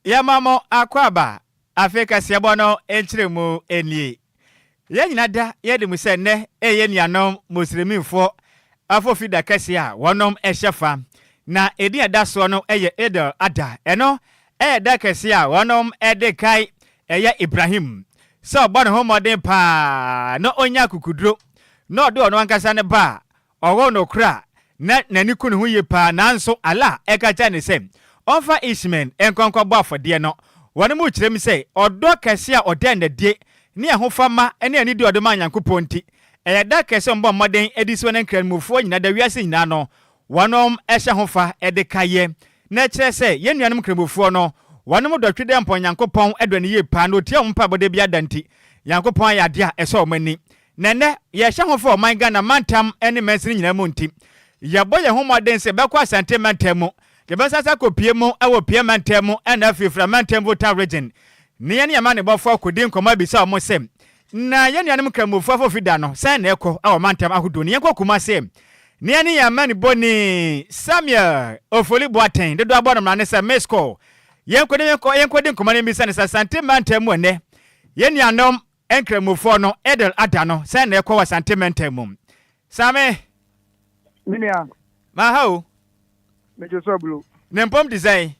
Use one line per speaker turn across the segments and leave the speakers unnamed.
Yɛma mo akwaaba. Afei kaseɛbɔ no nkyerɛmu nie. Yɛn nyina da yɛadi mu sɛ nnɛ ɛyɛ nuanom Muslimifoɔ afofi da kɛseɛ a wɔnom hyɛ fa, na edin a ɛda soɔ no yɛ Eid al-Adha. Ɛno yɛ da kɛseɛ a wɔnom de kae ɛyɛ Ibrahim sɛ ɔbɔ ne ho mmɔden paa na ɔnya akukuduro na ɔde ɔno ankasa ne ba a Ɔwɔ nokorɛ a na n'ani ku ne ho yie paa, nanso Allah ka kyerɛɛ no sɛ ɔmfa Ishmael nkɔ nkɔbɔ afɔdeɛ no. Wɔn mu kyerɛ mu sɛ ɔdɔ kɛseɛ a ɔdaa no adie ne ahofama ne anidie a ɔde maa Nyankopɔn nti, ɛyɛ da kɛseɛ a wɔbɔ mmɔden de si wɔn Nkramofoɔ nyinaa da wiase nyinaa no, wɔnom hyɛ ho fa de kaeɛ. Na ɛkyerɛ sɛ yɛn nuanom Nkramofoɔ no, wɔnom dɔ Twedeɛmpɔn Nyankopɔn dɔ no yie paa na ɔtie wɔn mpaebɔ da biara da nti, Nyankopɔn ayɛ adeɛ a ɛsɔ wɔn ani. Na ɛnnɛ, yɛrehyɛ ho fa ɔman Ghana mantam ne mansini nyinaa mu nti, yɛbɔ yɛn ho mmɔden sɛ yɛbɛkɔ Asante mantam mu, yɛbɛsan nso akɔpue mu wɔ Pia mantam mu ɛna afei Fira mantam Volta Region ne yɛne amanebɔfoɔ akɔdi nkɔmmɔ abisa wɔn sɛ, na yɛn nuanom Nkramofoɔ afofi da no, sɛn na ɛkɔ wɔ mantam ahodoɔ no? Yɛnkɔ Kumase ne yɛne yɛn amanebɔni Samuel Ofoli Boateng dodoɔ abɔ no mmara ne sɛ Miss Call. Yɛnkɔ ne yɛnkɔdi nkɔmmɔ no mmisa no sɛ Asante mantam mu ɛnnɛ, yɛn nuanom Nkramofoɔ no Eid al-Adha no sɛn na ɛkɔ wɔ Asante mantam mu? Same.
Me nua.
Maha o.
Megye so aburo.
Ne mpom te sɛn?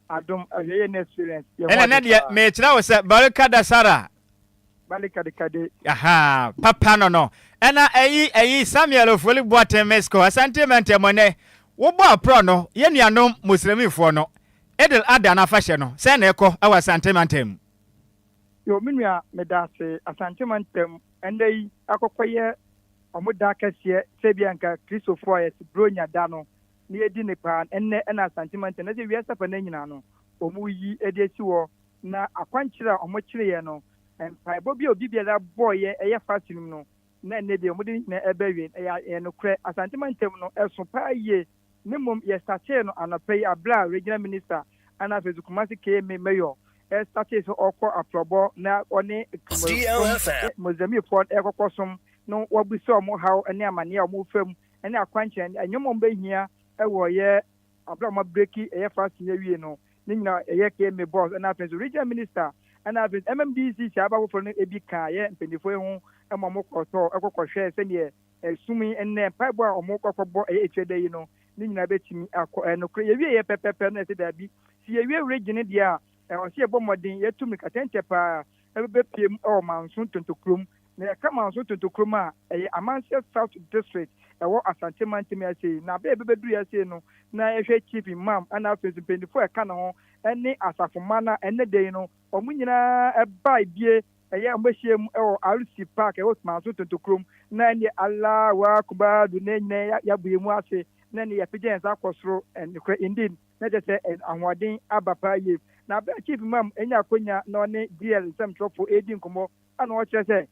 Adom, ahwɛ yɛ ne experience. Yɛ
ho Ɛna nɛ
ade
deɛ
paa.
mekyerɛ wo sɛ Barika da Sara.
Balika de kade.
Ahaa, papa no no. Ɛna ɛyi ɛyi Samuel Ofori Boateng Mesko, Asante mantam mu ɛnɛ wobɔ aprɔ no, yɛn nuanom Muslimifoɔ no, Eid al-Adha no afahyɛ no, sɛn na ɛkɔ wɔ Asante mantam mu?
Yo me nua medase Asante mantam ɛndɛ yi akɔkɔ yɛ ɔmo da kɛseɛ sɛ bia nka kristofoɔ a yɛse bronya da no na yɛdi no paa ɛnnɛ ɛna Asante mantam na sɛ wiase afanaa nyinaa no ɔmo yi de asi hɔ na akwankyerɛ a ɔmo kyereɛ no mpaebɔ bi a obi biara bɔɔyɛ ɛyɛ fasting mu no na ɛnnɛ deɛ ɔmo de ne nyinaa ɛbɛ awie ɛyɛ ɛyɛ nokorɛ Asante mantam no ɛso paa yie Ne mmom yɛ startee no anɔpa yi aberɛ a Regional Minister ɛna afei nso Kumasi KMA Mayor startee sɛ ɔrekɔ aprɔbɔ na ɔne Kramosom Mozambiquefoɔ ɛrekɔkɔ som no wabisa wɔn haw ne amaneɛ a wɔn refa mu ɛne akwankyerɛ nneɛma a wɔn bɛhia ɛwɔ yɛ aberɛ a wɔn abreki ɛyɛ fasting awie no ne nyinaa ɛyɛ KMA boss ɛna afei nso Regional Minister ɛna afei nso MMDC saa aba foforɔ no ebi kaa yɛ mpanyinfoɔ yi ho ɛma wɔn kɔtɔ ɛkɔ kɔhwɛ sɛdeɛ Ɛsom yi nnɛ, mpaebɔ a wɔkɔkɔbɔ ɛyɛ Efiada yi no, ne nyinaa bɛtumi akɔ. Ɛyɛ nokorɛ. Yɛwieɛ pɛpɛpɛ no, na yɛse daabi. Sɛ yɛwie region no deɛ a, ɛwɔ sɛ yɛbɔ mmɔden, yɛtu mmirika tɛntɛ paa bɛpue mu wɔ Manso Ntontokurom. Na yɛka Manso Ntontokurom a, ɛyɛ Amanseɛ South District, ɛwɔ Asante Mantam yi ase yi. Na berɛ a yɛbɛbɛduru ase yi no, na yɛhwɛ Chief Imam ɛna afei nso mpaninfoɔ a ɛka ne ho ne asafo mma no a ɛnnɛ da yi no, wɔn nyinaa bae bie Ɛyɛ a wɔbɛhyia mu wɔ RC Park ɛwɔ Manso Tontokurom na ɛneɛ Allahu Akbar do na nyinaa yɛabɔ yɛn mu ase na ɛneɛ yɛapagya yɛn nsa akɔ soro nokorɛ indeed na kyerɛ sɛ ahoɔden aba paa yie. Na berɛ a Chief Imam anya akwanya na ɔne DL nsɛmtwerɛfoɔ redi nkɔmmɔ na ɔkyerɛ sɛ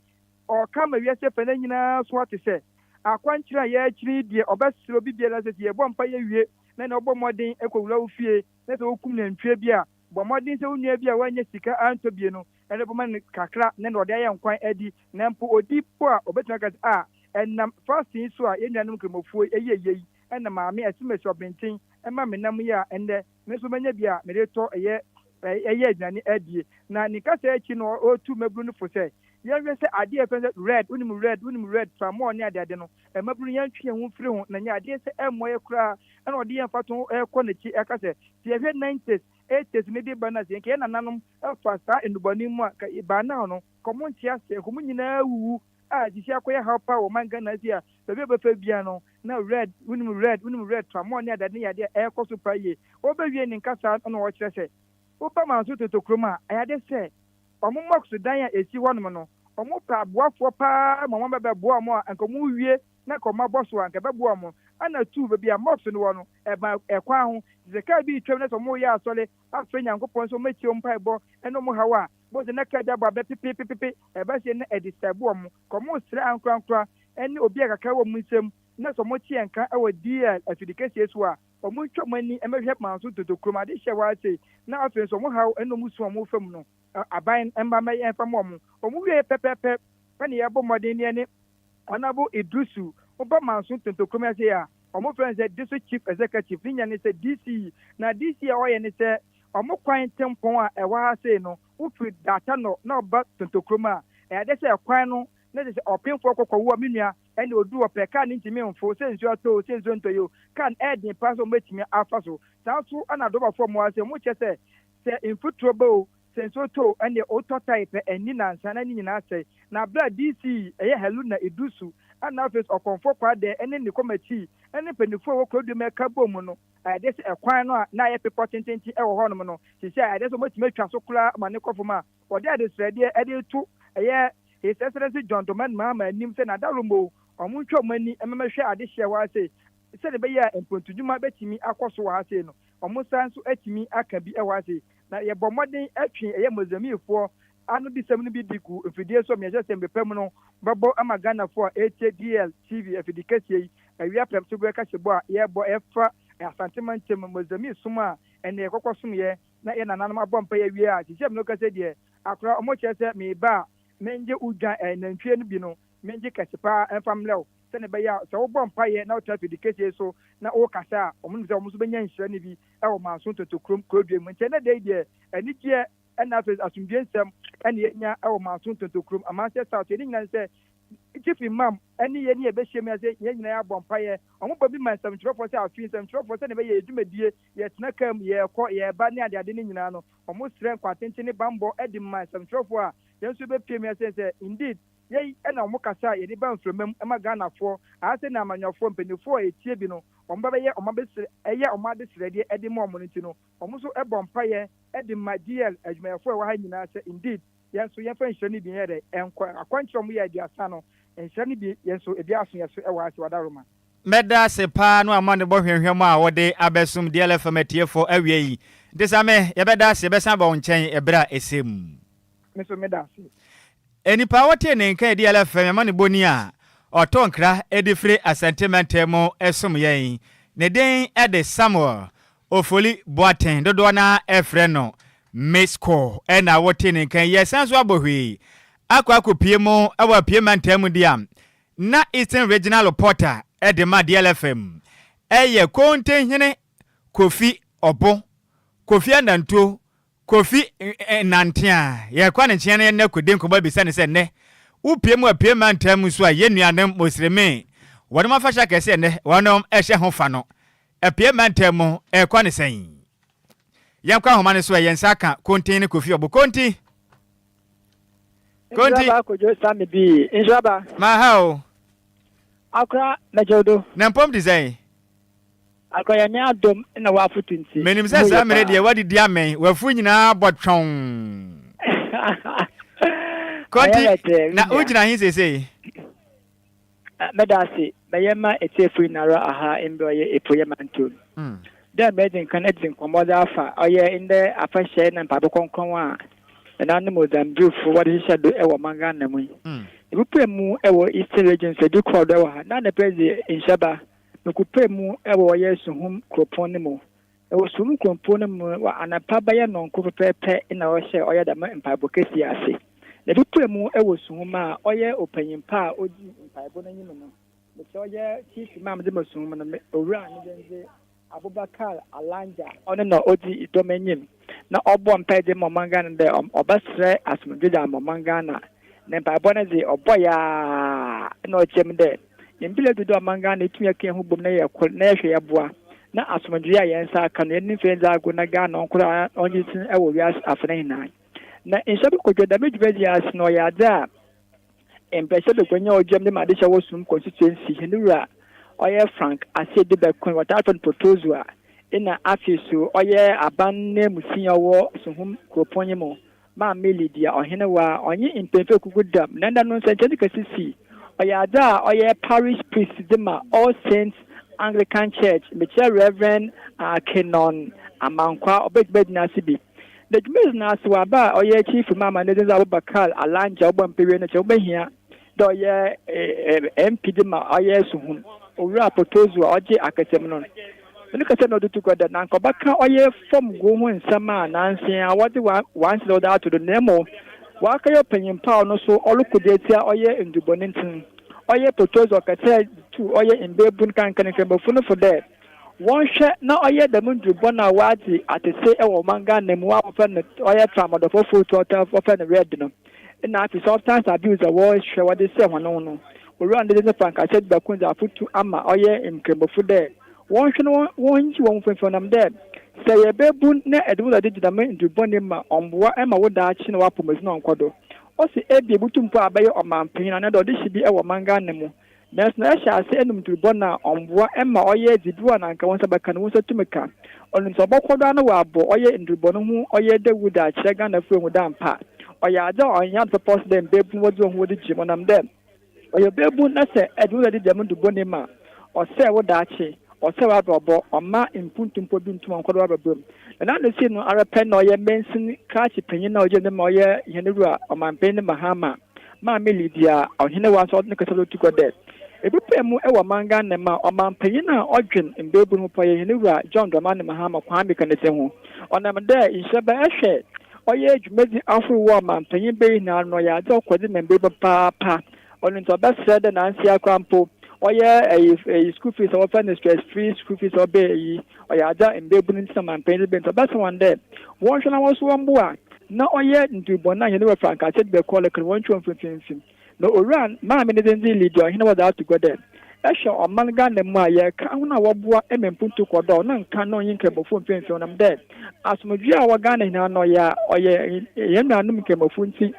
ɔreka ama wiase afanan nyinaa so ate sɛ akwankyerɛ a yɛrekyerɛ yi deɛ ɔbɛsrɛ obi biara sɛ sɛ yɛbɔ mpaeɛ wie na ɛneɛ ɔbɔ mmɔden kɔwura wo fie na sɛ wokum nantwie bi a Bɔ mmɔden sɛ wo nua bi a wannya sika antɔ bi no, ɛno bɛma no kakra na nea ɔde ayɛ nkwan adi, na mpo odi mpo a, obetumi aka sɛ, 'A, ɛnam fasting yi so a yɛn nuanom Nkramofoɔ yi yɛ yei na maame asimasi ɔbenten ma me nam yi a ɛnnɛ me nso manya bi a mede retɔ yɛ yɛ aduane adie. Na ne kasa akyi no ɔretu mmabunu no fo sɛ, Yɛnhwɛ sɛ adeɛ a yɛfrɛ no sɛ red, wonim red, wonim red, tramɔɔ ne adeade no, mmabunu yɛntwe yɛn ho mfiri ho na nyɛ adeɛ sɛ ɛmmoa yɛn koraa. Ɛna ɔde yɛn mfatoho rekɔ n'akyi ɛka sɛ, Sɛ yɛhwɛ nineties, eighties no de ba no a, sɛ nka yɛn nananom fa saa nnubɔne mu a, nka by now no, nka wɔn nte aseɛ, nka wɔn nyinaa awuwu a sisi akɔyɛ haw paa wɔ ɔman Ghana ha sei a, baabi a wobɛfa biara no, na red, wonim red, wonim red, tramɔɔ ne adeade ne yadeɛ a ɛrekɔ so paa yie. Ɔrebɛwie ne nkasa no na ɔrekyerɛ sɛ, woba Manso Toto kurom a, ɛyɛ ade sɛ wɔn mosque dan a ɛsi hɔnom no, wɔpɛ aboafoɔ paa ma wɔn abɛbɛboa wɔn a, nka wɔrewie na nka wɔabɔ so a, nka ɛbɛboa wɔn. Ɛna tu, baabi a mosque no wɔ no, ɛbɛn ɛkwan ho. Nti sɛ kaa bi retwam na sɛ wɔreyɛ asɔre afrɛ Nyankopɔn sɛ ɔmmɛtie wɔn mpaebɔ ne wɔn haw a, bohu sɛ na kaa bi abɔ abɛ pepepepepe, ɛba sei na ɛdisturb wɔn. Nka wɔresrɛ ankorankora ne obi a kakra wɔ wɔn nsam na sɛ wɔte yɛn nka wɔ DL afidikɛseɛ so a, wɔntwa wɔn ani mmɛhwɛ Manso Ntotokurom adehyeɛ hɔ ara sei, na afei nso wɔn haw ne wɔn su a wɔrefa mu no, aban mma mmɛyɛ mfa mma wɔn. Wɔwieeɛ pɛpɛɛpɛ na yɛrebɔ mmɔden ne yɛne Honourable Iddrisu woba Manso Ntontokurom ase a, wɔfrɛ no sɛ District Chief Executive, ne nya ne sɛ DCE. Na DCE a ɔyɛ ne sɛ Wɔn kwan tempɔn a ɛwɔ ha sei no, wofiri Daatano na ɔba Tontokurom a, ɛyɛ adeɛ sɛ ɛkwan no na kyerɛ sɛ ɔpemfoɔ kɔ kɔwo a, me nua, ɛnna ɔduru hɔ pɛ, kaa no ntumi mfo, sɛ nsuo atɔ o, sɛ nsuo ntɔeɛ o, kaa no ɛyɛ den paa sɛ wɔbɛtumi afa so. Saa nso na adɔbafoɔ a wɔwɔ ha sei, wɔkyerɛ sɛ, sɛ mfuturo ba o, sɛ nsuo tɔ o, ɛnneɛ wotɔ tae pɛ, ɛnni nnansa na ne nyinaa asɛe. Na berɛ a DC, ɛyɛ Haruna Iddrisu, ɛnna afei nso Ɔkɔmfoɔ Kwaadɛ ne ne kɔmatii ne mpanimfoɔ a ɛwɔ kuro du mu ɛka bɔɔ mu no, Ɛde sɛ ɛkwan no a na ayɛ bepɔ tententen wɔ hɔnom no, seesei ɛde sɛ wɔatumi atwa so koraa ma no kɔ fam a wɔde adesrɛdeɛ de reto ɛyɛ His Excellency John Dramani Mahama anim sɛ n'adaworomo wɔntwa wɔn ani mmɛhwɛ adehyeɛ wɔ ha sei sɛdeɛ ɛbɛyɛ a mpontodwuma bɛtumi akɔ so wɔ ha sei no, wɔn nsa nso atumi aka bi wɔ ha sei. Na yɛbɔ mmɔden twe ɛyɛ Mozambiquefoɔ anodisɛm no bi de gu mfidie so mmiɛnsa sɛ mmerɛ pa mu no bɛbɔ ama Ghanafoɔ a ɛretie DL TV afidi kɛseɛ yi awia prɛmtoberɛ kahyɛbɔ a yɛrebɔ ɛfa Asante mantam Mozambique som a ɛnɛ yɛkɔkɔ somyɛ na yɛn nananom abɔ mpaeɛ awie a seisei a mene wo kasa yi deɛ akora ɔmo kyerɛ sɛ meba a mengye wo dwan ɛɛ nantwie no bi no mengye kɛse paa ɛmfa mmrɛ wo sɛdeɛ ɛbɛyɛ a sɛ wobɔ mpaeɛ na wotena afidi kɛseɛ yi so na wokasa a ɔmo nim sɛ ɔmo nso bɛnya nhyira no bi ɛwɔ Manso Ntontokurom kurodua mu nti ɛnɛ da yi deɛ anigyeɛ Ɛna afei asomdwie nsɛm ɛna yɛnya ɛwɔ Manso Ntontokurom, Amanseɛ South. Yɛn nyinaa ne sɛ Chief Imam ɛne yɛn ne yɛbɛhyia mu ase yɛn nyinaa yɛabɔ mpaeɛ. Wɔn bɔ bi ma nsɛmtwerɛfoɔ sɛ afei nsɛmtwerɛfoɔ sɛdeɛ ɛbɛyɛ yɛn dwumadie, yɛtena kaa mu, yɛrekɔ, yɛreba ne adeade no nyinaa no, wɔn srɛ nkwatenten ne banbɔ de ma nsɛmtwerɛfoɔ a yɛn nso yɛbɛpue mu ase sɛ indeed yei ɛna wɔn kasa a yɛde ba mframa mu ma Ghanafoɔ, aha sɛ na amanyɔfoɔ, mpaninfoɔ a ɛtie bi no wɔn ba bɛyɛ wɔn abɛsrɛ, ɛyɛ wɔn adesrɛdeɛ ɛde ma wɔn no nti no wɔn nso bɔ mpaeɛ de ma GL adwumayɛfoɔ a ɛwɔ ha nyinaa sɛ indeed yɛn nso yɛmfa nhyira no bi nyɛ dɛ nkɔ akwankyerɛ a wɔyɛ 30 no nhyira no bi yɛn nso ebi aso yɛn so wɔ ha sɛ Wadaroma.
Mɛda ase paa no amanebɔ hwamhwam a wode abɛsom DLFM atiefo awia yi. Nti Same, yɛbɛda ase, yɛbɛsan aba wo nkyɛn ɛberɛ a ɛsɛ mu.
Me nso meda ase.
Nipa a wɔtee ne nka DLFM amanebɔni a ɔtɔ nkra de firi Asante mantam mu som yɛn. Ne din de Samuel Ofoli Boateng, dodoɔ no ara frɛ no Miss Call na wotee ne nka yi. Yɛsan nso abɔ hwee akɔ akɔpue mu wɔ Apue mantam mu deɛ a na Eastern Regional Reporter de ma DLFM yɛ Kontehene Kofi Ɔbo, Kofi Anantuo, Kofi nnante a yɛkɔ ne nkyɛn na yɛne no akɔdi nkɔmmɔ abisa no sɛ nnɛ wopue mu apue mantam nso a yɛn nuanom Mosremi wɔnom afahyɛ akɛseɛ nnɛ wɔnom hyɛ ho fa no apue mantam mu ɛrekɔ ne sɛn? Yɛnkɔ ahoma no so ɛ yɛn nsa aka Kontin ne Kofi Ɔbo. Konti! Konti!
Nhyiraba Kojo Sami bi. Nhyiraba.
Maha o.
Akora mɛgye wo do.
Na mpom te sɛn?
Akora Nyame adom na w'afotu nti.
Menim sɛ saa mmere deɛ woadidi amee, w'afu nyinaa abɔ twɔnn. Konti, na wogyina he seesei?
Meda ase. Mɛyɛ ma etsiefo nyinara aha mbrɛ ɔyɛ Epueɛ Mantam. Dɛ mbrɛ edzi nkan edzi nkɔmbɔ dze afa ɔyɛ ndɛ afahyɛ na mpaabɔ krɔnkrɔn a nananom Mozambiquefo wɔdze hyehyɛ do wɔ ɔman Ghana mu yi. Ebopue mu wɔ Eastern Region so ebi kɔr do wɔ ha. N'anapa yi dze nhyɛ ba, mekopue mu wɔ ɔyɛ Suhum kuropɔn no mu. Na wɔ Suhum kuropɔn no mu no, wɔ anapa bɛyɛ nɔnkor pɛpɛɛpɛ na wɔhyɛɛ ɔyɛ dɛm mpaabɔ kɛse yi ase. Na ebopue mu wɔ Suhum a ɔyɛ ɔpanyin pa a odzii mpaabɔ no enyim no, mekyerɛ ɔyɛ Chief Imam dze ma Suhum no, Owura ne dzin dze Abubakar Alanja, ɔno na odzi dɔm enyim na ɔbɔ mpaa dze ma ɔman Ghana dɛ ɔbɛserɛ asomdwee dze ama ɔman Ghana. Na mpaabɔ no dze ɔbɔe ara na ɔkyerɛ mu dɛ mber edu dɛ ɔman Ghana yetum yɛka hɛnho bɔ mu na yɛyɛ kor na yɛhwɛ yɛboa na asomdwee a hɛn nsa aka no yɛnye mfa ndzi agor na Ghana ɔnkɔ do ara ɔngye dzin wɔ wiase afanan nyina. Na nhyɛ bɔkɔdwa dɛm dwumadzi yi ase no ɔyɛ adze a Mpɛsɛ Bekwanya Ogyam ne M'adehyɛ wɔ Sum Constituency hɛn wura ɔyɛ Frank Asiedu Bekoe wɔtaa frɛ no Protozoa nna afei so ɔyɛ aban nanmusinyi a ɔwɔ Suhum kuropɔn yi mu Maame Lydia Ɔhenewaa ɔnye mpanyimfo ekugu dam na nda no nsɛnkyerɛdze kɛse sii ɔyɛ adze a ɔyɛ Parish Priest dze ma All Saints Anglican Church mekyerɛ Rev. Canon Amankwah ɔbaa dwumadzi no ase bi. Na dwumadzi no ase wɔ aber a ɔyɛ Chief Imam a ne dzin dze Abubakar Alanja ɔbɔ mpaa wiei no kyerɛ wobehia dɛ ɔyɛ MP dze ma ɔyɛ Suhum Owura Potozu a ɔgye akasam no. Ne kasa mu na ɔdze to gua dɛ na anka ɔbɛka ɔyɛ famugow ho nsɛm a nansa yi ara wɔdze wɔanhyɛ dɛ wɔdze ato do na mbom ɔakɛyɛ ɔpanyin pa a ɔno so ɔroko dze etsia ɔyɛ ndubɔn ntsen. Ɔyɛ Potozu ɔkɛsɛɛ dze tuu ɔyɛ mbaabun kankan Nkramofo no fo dɛ. Wɔnhwɛ na ɔyɛ dɛm ndur bɔn a wɔadze atsetse wɔ ɔman Ghana mu a wɔfrɛ no ɔyɛ tramadol fofor a wɔfrɛ no red no na afei substance abuse a wɔhwɛ wɔdze sɛɛ hɔn ho no. Owura no dze ne frankahyɛ dze bɛko dze afotu ama ɔyɛ Nkramofo dɛ wɔnhwɛ na wonnyi hɔnho mfi ɔnam dɛ sɛ eyɛ babun na edze wo dze gye dɛm ndur bɔn yi mu a ɔmmboa mma wo daakye na w'apɔwmudzen ɔnnkɔ do. Ɔse ebia ibotum mpo abɛyɛ ɔmampanyin anaa dɛ ɔdehye bi wɔ ɔman Ghana mu Nanso na ɛhyɛ ase nom durubɔ no a, ɔmboa ma ɔyɛ dzibew a na anka wo nsa bɛka no, wo nsa tum ka. Ɔno ntsi ɔbɔkɔ do ara na ɔabɔ ɔyɛ ndurubɔ no ho ɔyɛ dawur dze akyerɛ Ghanafo ehu dɛ ampa ɔyɛ adze a ɔnnyɛ adze papa ɔsɛ dɛ mbabun wɔdze hɔnho wɔdze gye mu ɔnam dɛ ɔyɛ ɔbaabun na sɛ edze wo dze dɛm ndurubɔ no mu a, ɔsɛɛ wo daakye, ɔsɛɛ w'abrabɔ, ɔmma mpontu mpo bi nntum nnkɔ do w'abrabɔ mu. Na n'ano no ara pɛ na ɔyɛ mansin kraakye panyin a ogyina mu ma ɔyɛ hɛn wura Ɔmampanyin Mahama. Maame Lydia Ɔhenewa so ɔdze ne kasa do to gua dɛ, Ebupue mu wɔ ɔman Ghana mu a, ɔmampanyin a ɔdwen mbaabun ho paa yɛ hɛn wura John Dramani Mahama Kwame Kanese ho. Ɔnam dɛ nhyira ba ehwɛ ɔyɛ dwumadzi ahorow wɔ ɔmampanyin ber yi nyinara no ɔyɛ adze a ɔkɔ dze ma mbaabun papaapa. Ɔno ntsi ɔbɛserɛ dɛ naansa yi ara koraa mpo ɔyɛ ɛyi ɛyi school fees a wɔfrɛ no stress free school fees a ɔbɛɛ yi ɔyɛ adze a mbaabun ntsi na ɔmampanyin dze bae ntsi ɔbɛserɛ hɔn dɛ wɔnhwɛ na hɔn so wɔmboa Na ɔyɛ ndubɔn a hɛn wura frankaase dze bɛkɔ lek no wɔnntwe mfinimfin. Na owura Maame ne dzin dze Lydia Ɔhene wɔdze ato gua dɛ, Ehwɛ ɔman Ghana mu a, yɛreka hɔn a wɔboa ma mpontu kɔ do a, ɔno nnka na ɔnye Nkramofo mfinimfin ɔnam dɛ asomdwee a ɔwɔ Ghana nyina no ɔyɛ a ɔyɛ hɛn nuanom Nkramofo ntsi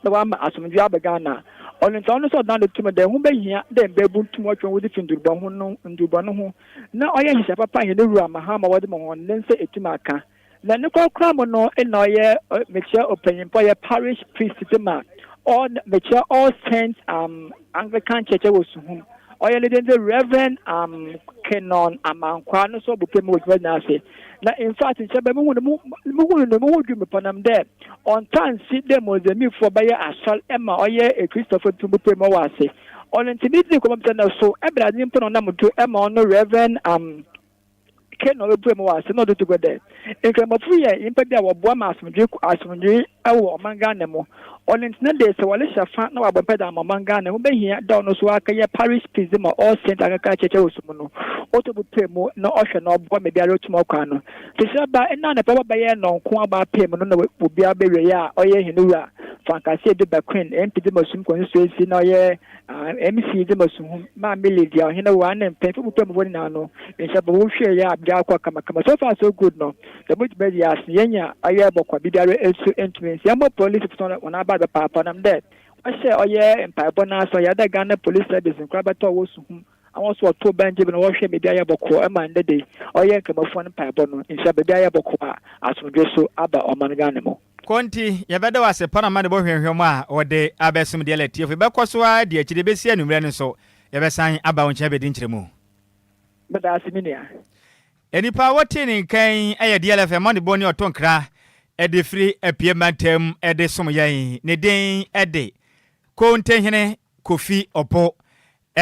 na wɔama asomdwee aba Ghana. Ɔno ntsi ɔno so ɔdze n'ano to mu dɛ ho behia dɛ mbabun tum wɔtwe hɔnho dze fi ndurubɔn ho no ndurubɔn ho na ɔyɛ nhyehyɛɛ papa a hɛn wura Mahama wɔdze ma hɔn ne nsa etum aka. Na ne korakora mu no nna ɔyɛ mekyerɛ ɔpanyin pa ɔyɛ parish priest dze ma all mekyerɛ All Saints um Anglican Church wɔ Suhum. Ɔyɛ ne dzin dze Reverend um Kenon Amankwaa no so ɔbɔ pɛ mu wɔ dwumadzi no ase. Na in fact nkyɛ bɛ muhu no muhu no muhu dwuma pa nam dɛ ɔnntaa nnsi dɛ Mozambiquefo bɛyɛ asɔr ma ɔyɛ Ekristofo tum bɔ pɛ mu wɔ ase. Ɔno ntsi midzii nkɔmbɔ bisa no so ebɛnadze mpo na ɔnam do ma ɔno Reverend um Kane na ɔbɛbue mu wɔ ase na ɔde to gua dɛ, Nkramofo yɛ nyimpa bi a wɔboa ma asomdwee asomdwee wɔ ɔman Ghana mu. Ɔno ntsi na dɛ sɛ wɔrehyɛ fa na wɔabɔ mpaa dze ama ɔman Ghana, ho behia dɛ ɔno so ɔakɛyɛ parish priest dze ma All Saints Anglican Church wɔ Sumu no. Ɔtɔ bu paa mu na ɔhwɛ na ɔboa ma biara otum ɔkɔ ano. Sesera ba nna anapa wɔbɛyɛ nɔnko abɔ apaa mu no na obiara bewiei a ɔyɛ hɛn wura Frank Asiedu Bequin, MP dze ma Sum Constituency na ɔyɛ MC dze ma suhum maa Millie dua ɔhen wa ne mpanyimfo bopɛ mu hɔ nyinaa no nhyɛ bɔ wohwɛe yɛ a biribiara kɔ kamakama so far so good no dɛm dwumadzi yi ase yenya ɔyɛ bɔkɔ biribiara nso ntumi nsi yɛmbɔ polisifo so hɔn aber papaapa nam dɛ wɔhyɛ ɔyɛ mpaebɔ no ase ɔyɛ dɛ Ghana Police Service nkorabata ɔwɔ suhum awɔn so wɔtow bɛngye bi na wɔhwɛ biribiara yɛ bɔkɔɔ ma ndɛ de ɔyɛ nkramofo no mpaebɔ no nhyɛ biribiara yɛ bɔkɔɔ a asomdwee so aba ɔman Ghana mu.
Konti, yɛbɛda wo ase pa na amanebɔ hwamhwam a wode abɛsom DL atiefo. Yɛbɛkɔ so ara adi akyire bɛsi anwummerɛ no nso, yɛbɛsan aba wo nkyɛn abɛdi nkyerɛmu.
Meda ase me nua.
Nnipa a wɔtee ne nka yi yɛ DLF amanebɔ ne ɔto nkra de firi Apue mantam de som yɛn. Ne din de Kontehene Kofi Opo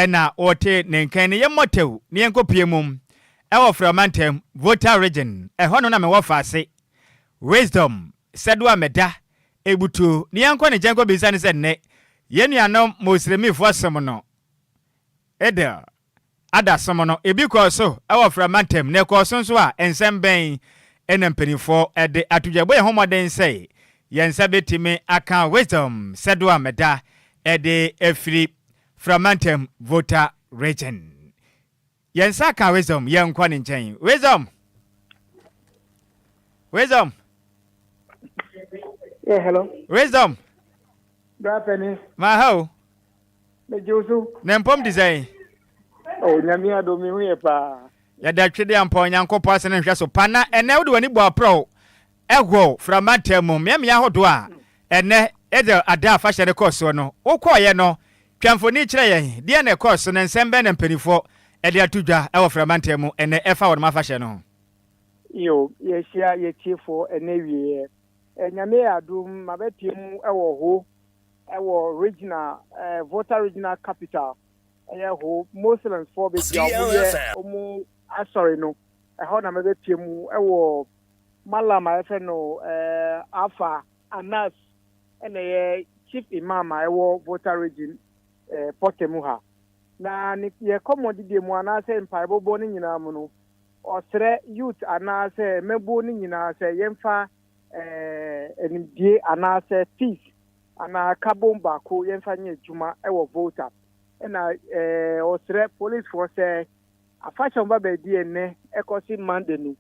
na wɔte ne nka yi. Ne yɛmmɔ tɛw na yɛnkɔpue mu wɔ Frɛ mantam, Volta Region. Ɛhɔ no na mewɔ faase. Wisdom, sɛ do a meda ebutuo na yɛnkɔ ne nkyɛn nkɔbisa no sɛ nnɛ yɛn nuanom Mosremifoɔ som no Eid Adha som no ebi kɔɔ so wɔ Fra mantam na ɛkɔɔ so nso a nsɛm bɛn na mpanimfoɔ de ato dwa? Yɛbɔ yɛn ho mmɔden sɛ yɛn nsa bɛtumi aka Wisdom sɛ do a meda de afiri Fra mantam Volta Region. Yɛn nsa ka Wisdom, yɛnkɔ ne nkyɛn. Wisdom! Wisdom!
Yeah, hello.
Wisdom!
Bra Penny.
Ma ha o.
Megye wo so.
Ne mpɔm di sɛn?
Oh, nyame adom me ho yɛ paa.
Yɛda Twedeampɔn Nyankopɔn ase ne nhwɛso pa na ɛnɛ wode w'ani bɔ aprɔw Ɛwɔ Fra mantam mu mmeammea ahodoɔ a ɛnnɛ Eid Adha afahyɛ no kɔɔ soɔ no, wokɔeɛ no, twa mfoni kyerɛ yɛn, deɛn na ɛkɔɔ so na nsɛm bɛn na mpanimfoɔ de ato dwa wɔ Fra mantam mu ɛnnɛ ɛfa wɔnom afahyɛ no ho?
Yo, yɛhyia yɛtiefoɔ ɛnɛ awieɛ. Nyame yɛ adom mabɛpie mu wɔ Ho wɔ regional, Volta regional capital, ɛyɛ Ho Muslims foɔ baabi a wɔyɛ wɔn asɔre no, ɛhɔ na mabɛpie mu wɔ Mallam a yɛfrɛ no Alpha Anas na ɛyɛ Chief Imam a ɛwɔ Volta Region pɔtɛ mu ha. Na ne yɛ kɔmmɔdidie mu anaasɛ mpaebɔbɔ no nyinaa mu no,
Ɔsrɛ youth anaasɛ mmɛbuo no nyinaa sɛ yɛmfa eh, animdie anaasɛ peace anaa kabom baako yɛmfa nyɛ adwuma wɔ Volta. Ɛna eh, ɔsrɛ policefoɔ sɛ afahyɛ a wɔba bɛdi ɛnnɛ ɛkɔsi Monday no,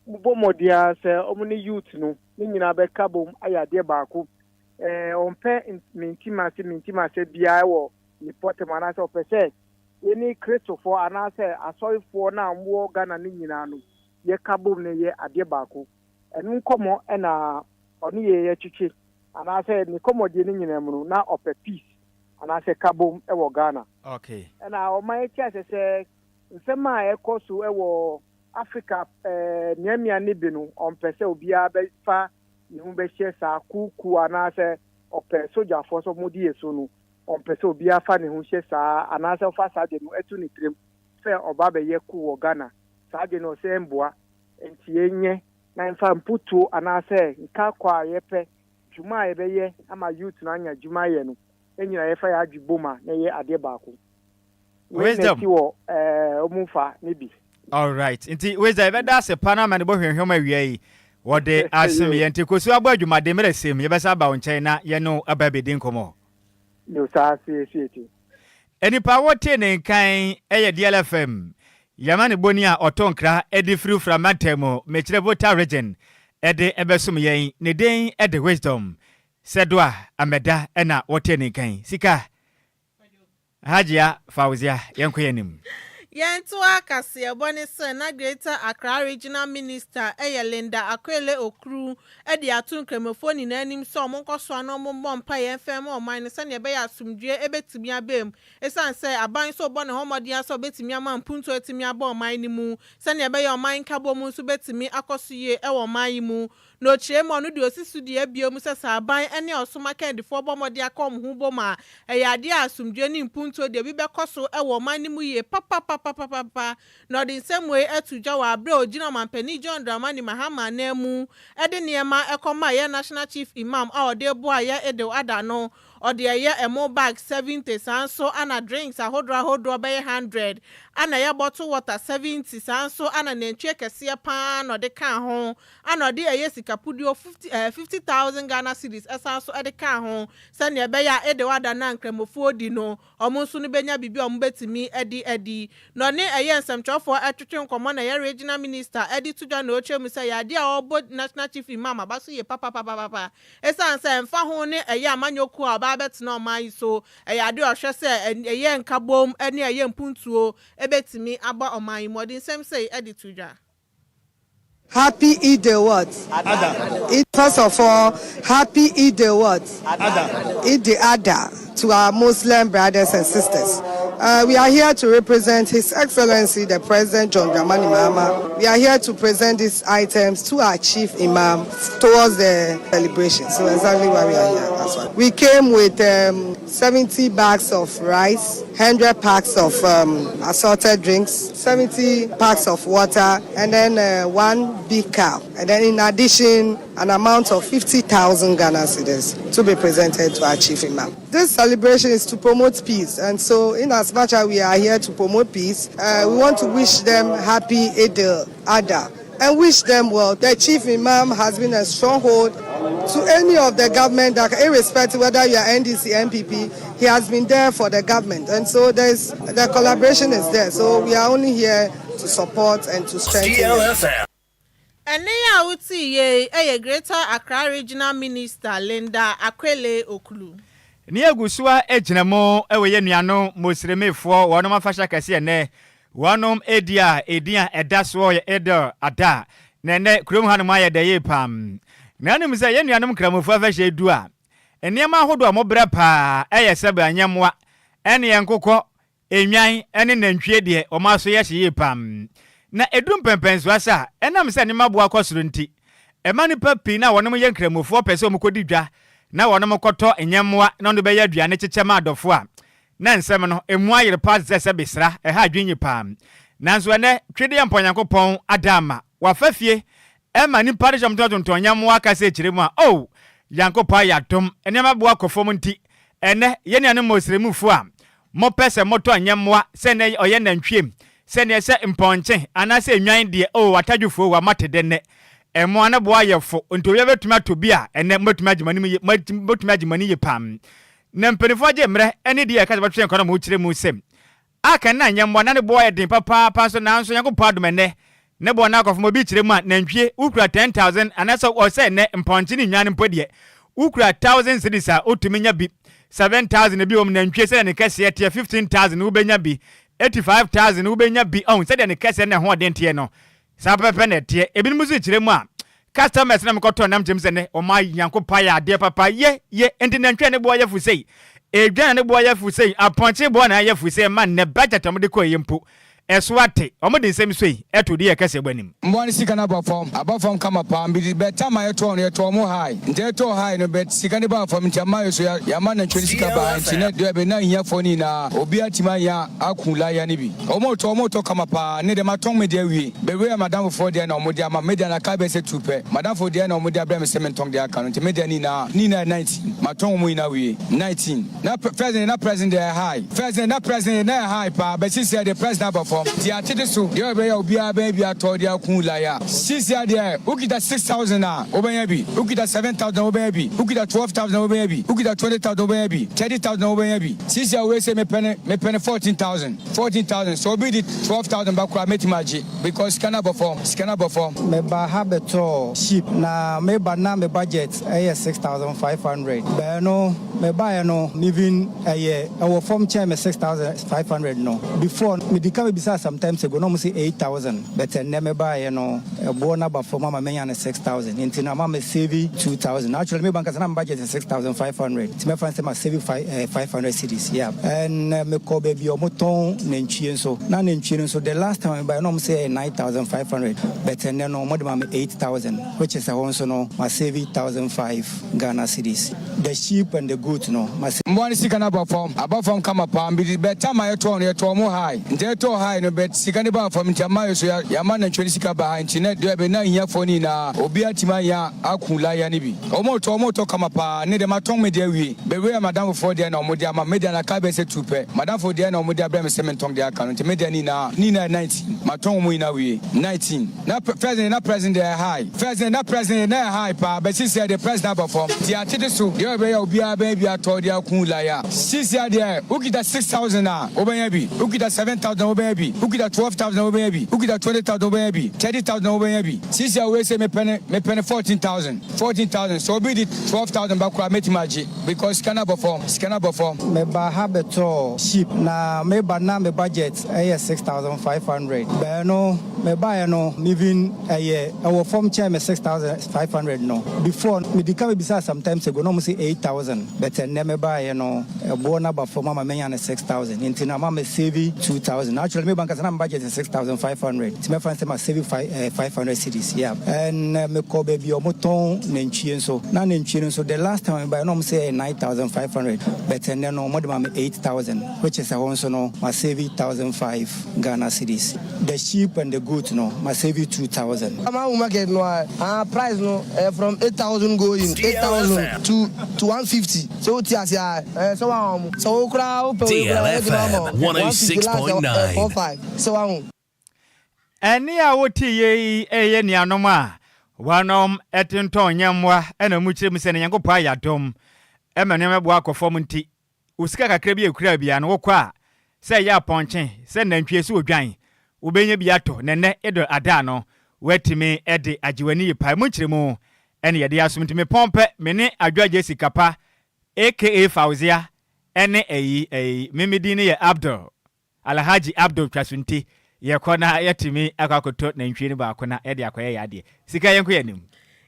wɔbɔ mmɔden ara sɛ wɔn ne youth no ne nyinaa bɛka bom ayɛ adeɛ baako. Eh, ɔmpɛ mentimase mentimase biara wɔ ne pɔtam anaasɛ ɔpɛ sɛ yɛne Kristofoɔ anaasɛ asɔrefoɔ no a wɔwɔ Ghana no nyinaa no yɛka bom na yɛ adeɛ baako. Ɛno nkɔmmɔ na ɔne yɛ yɛtwetwe anaasɛ ne kɔmmɔdie no nyinaa mu no na ɔpɛ peace anaasɛ ka bom wɔ Ghana.
Okay.
Ɛna ɔma yɛte aseɛ sɛ nsɛm a ɛkɔ so wɔ Africa eh, mmeammea no bi no ɔmpɛ sɛ obiara bɛfa ne ho bɛhyɛ saa kuukuu anaasɛ ɔpɛ sogyafoɔ sɛ wɔdi yɛ so no ɔmpɛ sɛ obiara fa ne ho hyɛ saa anaasɛ ɔfa saa ade no to ne tirim sɛ ɔba abɛyɛ coup wɔ Ghana. Saa ade no ɔsɛ ɛmboa. Nti yɛnyɛ na yɛmfa mputuo anaasɛ nkakɔ a yɛpɛ, dwuma a yɛbɛyɛ ama youth no anya adwuma ayɛ no, yɛn nyinaa yɛfa yɛn adwe bom a na ɛyɛ adeɛ baako. Wei na
Wisdom.
ɛsi wɔ ɛɛ ɔmo fa ne bi.
Alright, nti Wisdom yɛbɛda ase pa na amanebɔ hwamhwam awia yi wɔde asem yɛn nti kɔsu abɔ adwumaden mmerɛ sɛm yɛbɛsan aba wo nkyɛn na yɛne wo aba abɛdi nkɔmmɔ.
Yo saa siesie ti.
Nipa a wotee ne nka yi yɛ DLFM Yamanebɔni a ɔto nkra de firi Ofra mantam mu, mekyerɛ Volta Region, de bɛsom yɛn. Ne din de Wisdom Sɛdoa Amɛda na wotee ne nka yi. Sika. Hajia Fauzia, yɛnkɔ yɛn anim.
Yɛntoa kaseɛbɔ no sɛ na Greater Accra Regional Minister yɛ Linda Akwele Okru de ato Nkramofoɔ nyinaa anim sɛ wɔn nkɔsoa na wɔn mmɔ mpaeɛ mfa mma ɔman no sɛdeɛ ɛbɛyɛ a asomdwoeɛ bɛtumi aba mu ɛsiane sɛ aban nso rebɔ ne ho mmɔden ara sɛ ɔbɛtumi ama mpuntuo atumi aba ɔman no mu sɛdeɛ ɛbɛyɛ a ɔman nkabom nso bɛtumi akɔ so yie wɔ ɔman yi mu. Na ɔkyerɛɛ mu a ɔno deɛ ɔsi so dua bio mu sɛ sɛ aban ne ɔsom akandifoɔ bɔ mmɔden aka wɔn ho bom a, ɛyɛ adeɛ a asomdwoeɛ ne mpuntuo deɛ bi bɛkɔ so wɔ ɔman no mu yie papapapapapa. Na ɔde nsɛm wei ato dwa wɔ aberɛ a ɔgyina Ɔmanpanin John Dramani Mahama ananmu de nneɛma kɔmaa yɛn National Chief Imam a ɔde reboa yɛn Idil Adha no. Ɔde ɛyɛ ɛmo bags 70 saa nso ana drinks ahodoɔ ahodoɔ bɛyɛ 100 ana ɛyɛ bottle water 70 saa nso ana nantwie kɛseɛ pa ara na ɔde kaa ho Ana ɔde ɛyɛ sika puduo fifty ɛɛ 50,000 Ghana cedis ɛsan so de kaa ho sɛnea ɛbɛyɛ a Eid Wada no a Nkramofoɔ di no wɔn nso no bɛnya biribi a wɔn bɛtumi de adi. Na ɔne ɛyɛ nsɛmtwerɛfoɔ ɛtwetwe nkɔmmɔ na ɛyɛ Regional Minister de to dwa na ɔkyerɛ mu sɛ ɛyɛ adeɛ a ɔrebɔ National Chief Imam aba so yie papapapapa ɛsiane sɛ ɛmfa ho ne ɛyɛ amanyɔ kuo a ɔbaa bɛtena ɔman yi so ɛyɛ adeɛ a ɔhwɛ sɛ ɛyɛ nkabom ne ɛyɛ mpuntuo bɛtumi aba ɔman yi mu. Ɔde nsɛm sei de to dwa.
Happy Eid what? Eid first of all, happy Eid what? Eid Adha to our Muslim brothers and sisters. Uh, we are here to represent His Excellency the President John Dramani Mahama. We are here to present these items to our Chief Imam towards the celebration. So exactly why we are here. That's why. We came with um, 70 bags of rice, 100 packs of um, assorted drinks, 70 packs of water, and then uh, one big cow. And then in addition, an amount of 50,000 Ghana cedis to be presented to our chief imam. This celebration is to promote peace, and so in as much as we are here to promote peace, uh, we want to wish them happy Eid al-Adha and wish them well. The chief imam has been a stronghold to any of the government, that, irrespective whether you are NDC, NPP, he has been there for the government. And so there's, the collaboration is there. So we are only here to support and to strengthen.
DLFM. Ɛnne a wotee yei yɛ Greater Accra Regional Minister Linda Akweley Ocloo.
Ne yɛgu so ara gyina mu wɔ yɛn nuanom Muslimfoɔ wɔnom afahyɛ kɛseɛ nnɛ Wɔnom edi a edin a ɛda soɔ yɛ Eid-el Adha, na ɛnnɛ kurom hanom ayɛ dɛ yie paa. Na wonim sɛ yɛn nuanom Nkramofoɔ afahyɛ yi du a, nneɛma ahodoɔ a wɔbrɛ paa yɛ sɛbe anyɛmmoa, ɛne nkokɔ, nnwan ne nantwie deɛ wɔn aso yɛ hye yie paa. Na ɛduru mpɛnpɛnsoɔ ase a, ɛnam sɛ nneɛma boɔ akɔ soro nti, ɛma nnipa pii no a wɔnom yɛ Nkramofoɔ pɛ sɛ wɔkɔdi dwa na wɔnom kɔtɔ nyɛmmoa na wɔde bɛyɛ aduane kyekyɛ ma adɔfoɔ a, Na nsɛm no, emu ayere paa te sɛ sɛ besra, ɛha adwene yie paa. Nanso ɛnnɛ, Twedeɛmpɔ Nyankopɔn ada ama wafa fie ɛma nnipa de hyɛ wɔn tontɔn nyɛmmoa kasa kyerɛ mu a, oh, Nyankopɔn ayɛ adom, nneɛma bo akɔ fam nti, ɛnnɛ, yɛn nuanom Mosremufo a mopɛ sɛ motɔ nyɛmmoa, sɛ nnɛ ɔyɛ nantwie, Sɛdeɛ sɛ mpɔnkye anaasɛ nnwan deɛ, oh, atadwofoɔ o, moate dɛ nnɛ. Mmoa no bo ayɛ fo, nti obiara bɛtumi atɔ bi a, ɛnnɛ mobɛtumi agye mo anim yie, mobɛtumi agye mo ani yie paa. Na mpanimfoɔ agye mmerɛ ne deɛ ɛka sɛ wɔbɛtwe nkwa no ma wokyerɛ mu sɛ, Aka nna nyɛ mmoa na ne boɔ yɛ den papaapa nso nanso Nyankopɔn adom ɛnnɛ ne boɔ no akɔ fam. Obi kyerɛ mu a, nantwie wokura 10,000 anaasɛ ɔsɛ ɛnnɛ mpɔnkye ne nnwan mpo deɛ wokura 1,000 cedis a wotumi nya bi 7,000 ebi wɔ mu nantwie sɛdeɛ ne kɛseɛ teɛ 15,000 wobɛnya bi 85,000 wobɛnya bi ɔhu sɛdeɛ ne kɛseɛ ne n'ahoɔden teɛ no. Saa pɛpɛpɛ na ɛteɛ. Ebinom nso kyerɛ mu a, customers na mekɔtɔɔ nam kyerɛ mu sɛ nnɛ wɔn ayɛ Nyankopɔn ayɛ adeɛ papa ye ye enti nantwie a ne boɔ yɛ fo sei, edwan a ne boɔ yɛ fo sei, apɔnkye boɔ na ayɛ fo sei ɛma nnɛ budget a wɔde kɔeɛ mpo ɛso ate. Wɔde nsɛm sei to deɛ ɛkɛseɛ bɔ anim.
Mbowa no sika no aba fam, aba fam kama paa, mbidi bɛ tam a yɛtɔɔ no yɛtɔɔ mo high, nti yɛtɔɔ high no bɛ sika no baa fam nti ama yɛ so yɛama nantwie no sika baa high nti nɛ deɛ bɛ na ahiafoɔ no nyinaa obiara tumi anya aku laya no bi. Ɔmo tɔ ɔmo tɔ kama paa ne deɛ matɔn me deɛ awie bɛ wei yɛ madamfo foɔ deɛ na ɔmo de ama me me deɛ na aka bɛyɛ sɛ tuu pɛ madamfo deɛ na ɔmo de abrɛ me sɛ mentɔn deɛ aka no nti me deɛ ne nyinaa ne nyinaa yɛ 19 matɔn ɔmo nyinaa awie 19 na first deɛ na price no deɛ ɛyɛ high first deɛ na price no deɛ na ɛyɛ high paa but sisiɛ deɛ price no aba fam nti atete so deɛ ɔbɛyɛ a obiara bɛnya bi atɔ de aku laya sisiɛ deɛ wokita 6000 a wobɛnya bi wokita 7000 a wobɛnya bi wokita 12000 a wobɛnya bi wokita 20000 a wobɛnya bi 30000 a wobɛnya bi. Sisi a wei se mepɛ no mepɛ no 14,000 14,000 sɛ obi de 12,000 ba koraa mɛtumi agye because sika no abɔ fam sika no abɔ fam.
Mebaa ha bɛtɔɔ sheep na meba na me budget yɛ 6,500 but ɛno mebaeɛ no even ɛyɛ ɛwɔ fam kyɛn me 6,500 no before medi kan mebisaa some times ago na wɔn se 8,000 but ɛnnɛ mebaeɛ no ɛboɔ no aba fam ama manya no 6,000 nti no ama me save 2,000 actually meba ankasa na me budget yɛ 6,500. Nti mɛfa no sɛ ma save 500 cedis yeah and mekɔ baabi a ɔmo tɔn nantwie nso na nantwie no nso the last time mebaeɛ na ɔmo sɛ ɛyɛ 9500 but ɛnnɛ no ɔmo de ma me 8000 which is ɛhɔ nso no ma save 1005 Ghana cedis the sheep and the goat no ma save.
Mmoa no sika no aba fam aba fam kama paa mbidi but time a yɛtɔɔ no yɛtɔɔ mo high nti yɛtɔɔ high no but sika no baa fam nti ama yɛ so yɛama nantwie no sika ba high nti nɛ deɛ bɛ na ahiafoɔ no nyinaa obiara tumi anya aku laya no bi. Ɔmo tɔ ɔmo tɔ kama paa ne deɛ matɔn me deɛ awie bɛ wei yɛ madamfo foɔ deɛ na ɔmo de ama me me deɛ na aka bɛyɛ sɛ tuu pɛ madamfo deɛ na ɔmo de abrɛ me sɛ mentɔn deɛ aka no nti me deɛ ne nyinaa ne nyinaa yɛ 19 matɔn ɔmo nyinaa awie 19 na first deɛ na price no deɛ ɛyɛ high first deɛ na price no deɛ na ɛyɛ high paa but sisiɛ deɛ price no aba fam nti atete so deɛ ɔbɛyɛ a obiara bɛnya bi atɔ de aku laya sisiɛ deɛ wokita 6000 a wobɛnya bi wokita 7000 a wobɛnya bi wokita 12000 a wobɛnya bi wokita 20000 a wobɛnya bi 30000 a wobɛnya bi sisiɛ wei sɛ mepɛ ne mepɛ ne 14000. 14,000 sɛ obi de 12,000 ba koraa mɛtumi agye because sika no abɔ fam sika no abɔ fam.
Mebaa ha bɛtɔɔ sheep na meba na me budget yɛ 6,500 but ɛno mebaeɛ no even ɛyɛ ɛwɔ fam kyɛn me 6,500 no before medi kan mebisaa some times ago na wɔn se 8,000 but ɛnnɛ mebaeɛ no ɛboɔ no aba fam ama manya no 6,000 nti no ama me save 2,000 actually meba ankasa na me budget yɛ 6,500. Nti mɛfa no sɛ ma save 500 cedis yeah and mekɔ baabi a wɔtɔn nantwie nso na nantwie no nso the last time a mebaeɛ na wɔn sɛ ɛyɛ 9500 but ɛnnɛ no wɔde ma me 8000 which is ɛhɔ nso no ma save 1005 Ghana cedis the sheep and the goat no ma save 2000.
Ama wo market no a ah price no ɛyɛ from 8000 going 8000 to to 150 sɛ wo te ase a ɛɛ sɛ wa wɔn sɛ wo koraa wo pɛ wei koraa yɛbɛtumi ama wo 150 last ɛyɛ 45 sɛ wa ho.
Ɛnne a woteeɛ yi yɛ nuanom a wɔnom tontɔn nyɛmmoa na wɔkyerɛ mu sɛ na Nyankopɔn ayɛ adom ma nneɛma bo akɔ fam nti, wo sika kakra bi a ɛkura biara no wokɔ a, sɛ ɛyɛ apɔnkye, sɛ nantwie, sɛ odwan, wobɛnya bi atɔ na ɛnnɛ Idul Adha no woatumi de agye w'ani yie paa. Emu nkyerɛmu ne yɛde asom nti mepɔn pɛ me ne Adwoa Jessica pa aka Fauzia ne ayi ayi me me din no yɛ Abdul. Alhaji Abdul Twasunti, yɛkɔ na yɛatumi akɔ akɔtɔ nantwie no baako na yɛde akɔyɛ yɛn adeɛ. Sika yɛnkɔ yɛn anim.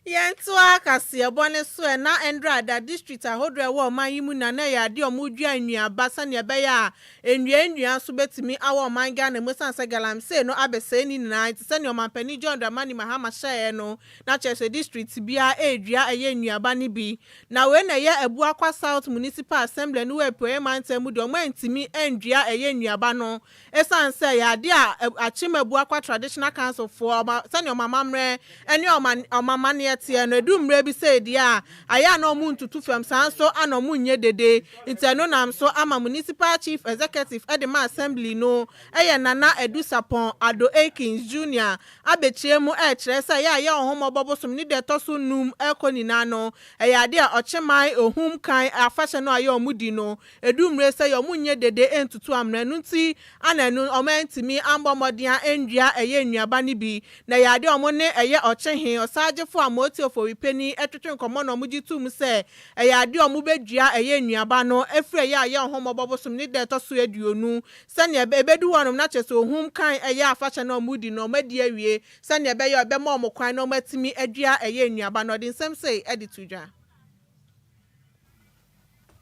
Yɛntoa kaseɛbɔ no so ɛ, na Ɛndra da district ahodoɔ a ɛwɔ ɔman yi mu na na ɛyɛ adeɛ a wɔredua nnuaba sɛdeɛ ɛbɛyɛ a nnua nnua nso bɛtumi awɔ ɔman Ghana mu ɛsiane sɛ galamsey no abɛsɛe ne nyinaa nti sɛdeɛ ɔmanpanin John Dramani Mahama hyɛeɛ no na kyerɛ sɛ district biara redua ɛyɛ nnuaba no bi Na wei na ɛyɛ Abuakwa South Municipal Assembly no wɔ Apueɛ Mantam mu deɛ wɔn antumi andua ɛyɛ nnuaba no ɛsiane sɛ ɛyɛ adeɛ a Akyem Abuakwa Traditional Council foɔ wɔn sɛdeɛ wɔn amammerɛ ne wɔn wɔn amanneɛ teɛ no, ɛdu mmerɛ bi sei deɛ a, ayɛ a na wɔn ntutu fam, saa nso na wɔn nyɛ dede. Nti ɛno nam so ama Municipal Chief Executive de ma Assembly no yɛ Nana Adu Sarpong Addo Aikins Junior abɛkyerɛ mu rekyerɛ sɛ yɛ a yɛ ɔhommɔbɔ bosom ne da ɛtɔ so num rekɔ nyinaa no, ɛyɛ adeɛ a ɔkyeman ohum kan afahyɛ no a yɛ wɔn di no, ɛdu mmerɛ sɛ yɛ wɔn nyɛ dede ntutu amena, ɛno nti ana ɛno wɔn antumi ammɔ mmɔden annua ɛyɛ nnuaba no bi, na ɛyɛ adeɛ a wɔn ne ɛyɛ ɔkyehe, ɔsagyefo a Mooti Ofori-Panin twetwe nkɔmmɔ na wɔgye toom sɛ ɛyɛ adeɛ a wɔbɛdua ɛyɛ nnuaba no ɛfiri ɛyɛ a yɛ ɔhommɔbɔ bosom ne da ɛtɔ so 20 Sɛnea ɛbɛ, ebedu hɔnom na kyerɛ sɛ ohum kan ɛyɛ afahyɛ no a wɔredi no, wɔadi awie, sɛnea ɛbɛyɛ a ɛbɛma wɔn kwan na wɔatumi adua ɛyɛ nnuaba no. Ɔde nsɛm sei de to dwa.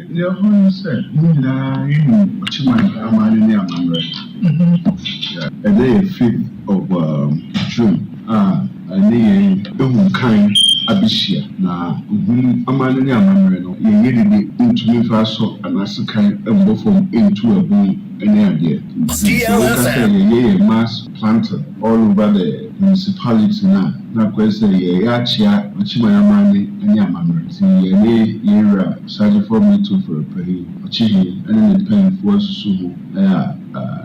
Nea ɛwɔ hɔ ne sɛ, yɛn nyinaa yenim Ɔkyeman amanne ne amammerɛ. Ɛnnɛ yɛ fifth of June a ɛne yɛn ahum kan abehyia, na ahum amanne ne amammerɛ no, yɛnyɛ dede ntumi mfa asɔ anaa sekan mmɔ fam ntu abun ne adeɛ. Nti sɛ woka sɛ yɛyɛ yɛn mass planting all over the municipality no a, na akɔyɛ sɛ yɛreyɛ akyea Ɔkyeman amanne ne amammerɛ. Nti yɛne yɛn wura Osagyefo Metofer Pahin, Ɔkyehe ne ne mpanyimfoɔ asusu ho a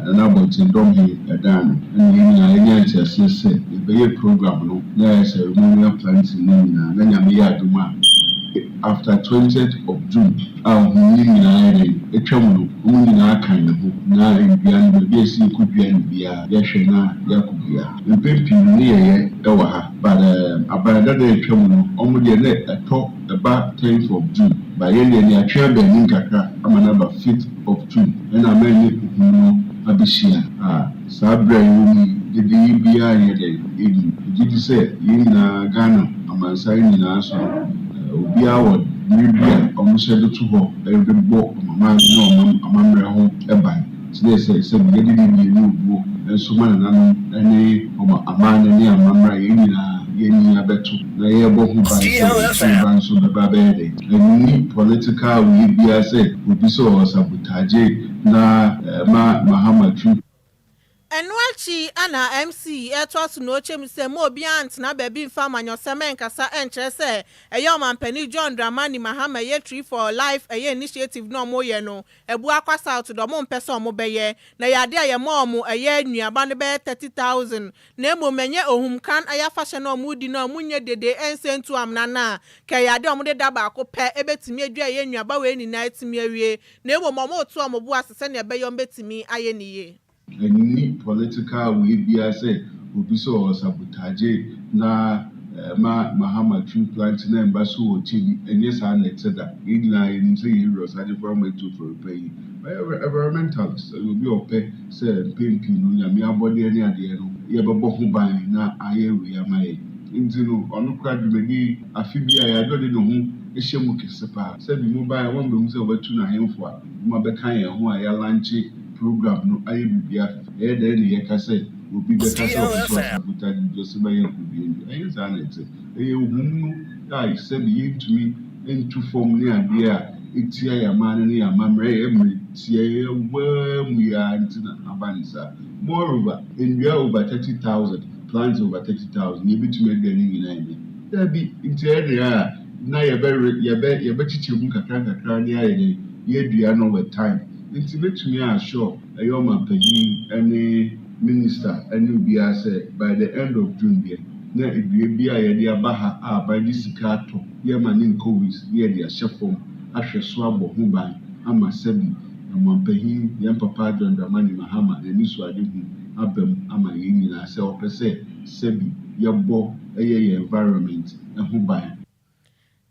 Nana Abɔnten dɔm he dan no, ɛna yɛn nyinaa yɛnyaa nteaseɛ sɛ yɛbɛyɛ program no na yɛayɛ ceremonial planting no nyinaa na Nyame yɛ adom a after twentieth of June a ohum no nyinaa ayɛ dɛn atwa mu no wɔn nyinaa aka yɛn ho na nnua no baabi a ɛsɛ yɛkɔdua no biara yɛhwɛ na yɛakɔdua. Mpɛn pii no ne yɛyɛ wɔ ha but aban dada a atwa mu no wɔn deɛ na ɛtɔ ɛba tenth of June but yɛn deɛ no yɛatwe aba anim kakra ama no aba fifth of June ɛna ama ɛne ohum no abehyia a saa berɛ a yɛwɔ mu yi dede yi biara nyɛ dɛn ɛnni. Megye di sɛ yɛn nyinaa Ghana amansan nyinaa so no obiara wɔ mmere bi a wɔhyɛ de to hɔ de bɔ wɔn aman ne wɔn amammerɛ ho ban. Kyerɛɛ sɛ, sɛbi yɛde nidie ne obuo nso ma nananom ne wɔn amanne ne amammerɛ a yɛn nyinaa yɛn ani abɛto na yɛrebɔ ho ban sɛ akyire ba nso bɛba abɛyɛ dɛn. Ɛnni political wei biara sɛ obi sɛ ɔɔsabotage na ma Mahama tiri.
Ɛno akyi na MC retoa so na ɔkyɛ mu sɛ mma obiara ntena baabi mfa amanyɔsɛm nkasa nkyerɛ sɛ ɛyɛ Ɔmanpanin John Dramani Mahama ɛyɛ Tree for Life ɛyɛ initiative no a wɔreyɛ no Abuakwa South de wɔn mpɛ sɛ wɔbɛyɛ na ɛyɛ adeɛ a yɛma wɔn ɛyɛ nnuaba no bɛyɛ 30,000 na mmom ɛnyɛ ohum kan ɛyɛ afahyɛ no a wɔredi no a wɔnyɛ dede ɛnsɛ ntu amena no a ka ɛyɛ adeɛ a wɔde da baako pɛ ɛbɛtumi adua ɛyɛ nnuaba wei nyinaa atumi awie na mmom wɔreto wɔn bo ase sɛdeɛ ɛbɛyɛ wɔbɛtumi ayɛ no yie.
Ɛnni political wei biara sɛ obi sɛ ɔwɔ sabotage na ɛma Mahama tree planting na ɛmba so wɔ kyɛ bi, ɛnyɛ saa na ɛte da. Yɛn nyinaa yɛnim sɛ yɛn wura Osagyefo Amoah Ofori pa yi, ɔyɛ environmentalist, ɔyɛ obi a ɔpɛ sɛ mpɛn pii no Nyame abɔdeɛ ne adeɛ no yɛbɛbɔ ho ban na ayɛ wei ama yɛn. Nti no ɔno koraa dwumadie yi afe biara yɛade ɔde ne ho hyɛ mu kɛse paa. Sɛbi mobaeɛ moammɛhu sɛ wɔatu no ahemfo a wɔabɛka yɛn ho a yɛalankye program no ayɛ biribiara fɛfɛ. Ɛyɛ dɛn na yɛka sɛ obi bɛka sɛ ɔpɛ sɛ ɔsabotage biribi, ɔsɛ ma yɛnkɔ dua nnua? Ɛnyɛ saa na ɛte. Ɛyɛ ahum no a sɛbe yɛntumi ntu fam ne adeɛ a ɛtia yɛn amanne ne yɛn amammerɛ, ɛyɛ mmerɛ tiawaa mu yi ara nti na aba no saa. Moreover, nnua over 30,000, plants over 30,000, yɛbɛtumi adua ne nyinaa nnɛ? Dabi. Nti ɛyɛ dɛn a na yɛbɛwe, yɛbɛ, yɛbɛkyekyɛ mu nkakra nkakra ne ayɛ dɛn, yɛadua no with time. Nti mɛtumi a assure ɛyɛ ɔmanpanyin ne minister ne obiara sɛ by the end of June deɛ na dua biara a yɛde aba ha a aban de sika atɔ yɛmma no nkɔ waste na yɛde ahyɛ fam ahwɛ so abɔ ho ban ama sɛbi ɔmanpanyin yɛn papa John Dramani Mahama n'anisoadehu aba mu ama yɛn nyinaa sɛ ɔpɛ sɛ sɛbi yɛbɔ ɛyɛ yɛn environment ho ban.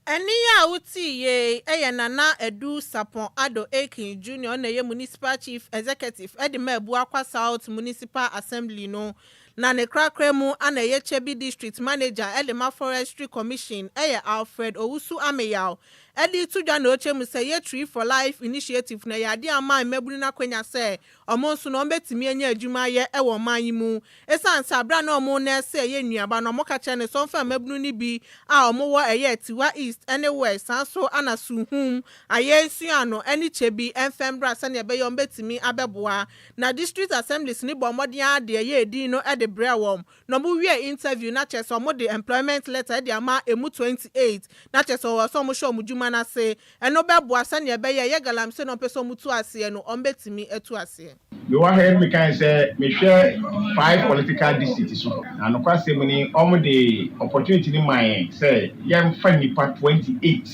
Ɛnne yi a wotii yei yɛ Nana Adu Sarpong Addo Akin Junior ɔno na ɛyɛ Municipal Chief Executive de ma Abuakwa South Municipal Assembly no na ne korakora mu na ɛyɛ Kyebi District Manager de ma Forestry Commission yɛ Alfred Owusu Ameyaw de reto dwa na ɔkyerɛ mu sɛ yɛ Tree for Life Initiative no ɛyɛ adeɛ a ama mmabunu no akwanya sɛ Wɔn nso no, wɔbɛtumi anya adwuma ayɛ wɔ ɔman yi mu. Ɛsiane sɛ berɛ a na wɔrenɛɛse ɛyɛ nnuaba no, wɔka kyerɛɛ no sɛ ɔmfa mmabunu no bi a wɔwɔ ɛyɛ Atiwa East ne West, saa nso na Suhum, Ayɛ Nsuano ne Kyebi mfa mbra sɛdeɛ ɛbɛyɛ wɔbɛtumi abɛboa. Na District Assemblies no bɔɔ mmɔden ara de ɛyɛɛ din no de de brɛɛ wɔn na wɔn wie interview na kyerɛ sɛ wɔn de employment letter de ama emu 28 na kyerɛ sɛ wɔwɔ sɛ wɔn hyɛ wɔn dwuma n'ase. Ɛno bɛboa sɛnea ɛbɛyɛ ɛyɛ galamsey na wɔn pɛ sɛ wɔn tu aseɛ no, wɔn bɛtumi atu aseɛ.
Mewɔ ha yi mekae sɛ mehwɛ five political district so na nokwasɛm ni wɔn de opportunity no maa yɛn sɛ yɛmfa nnipa 28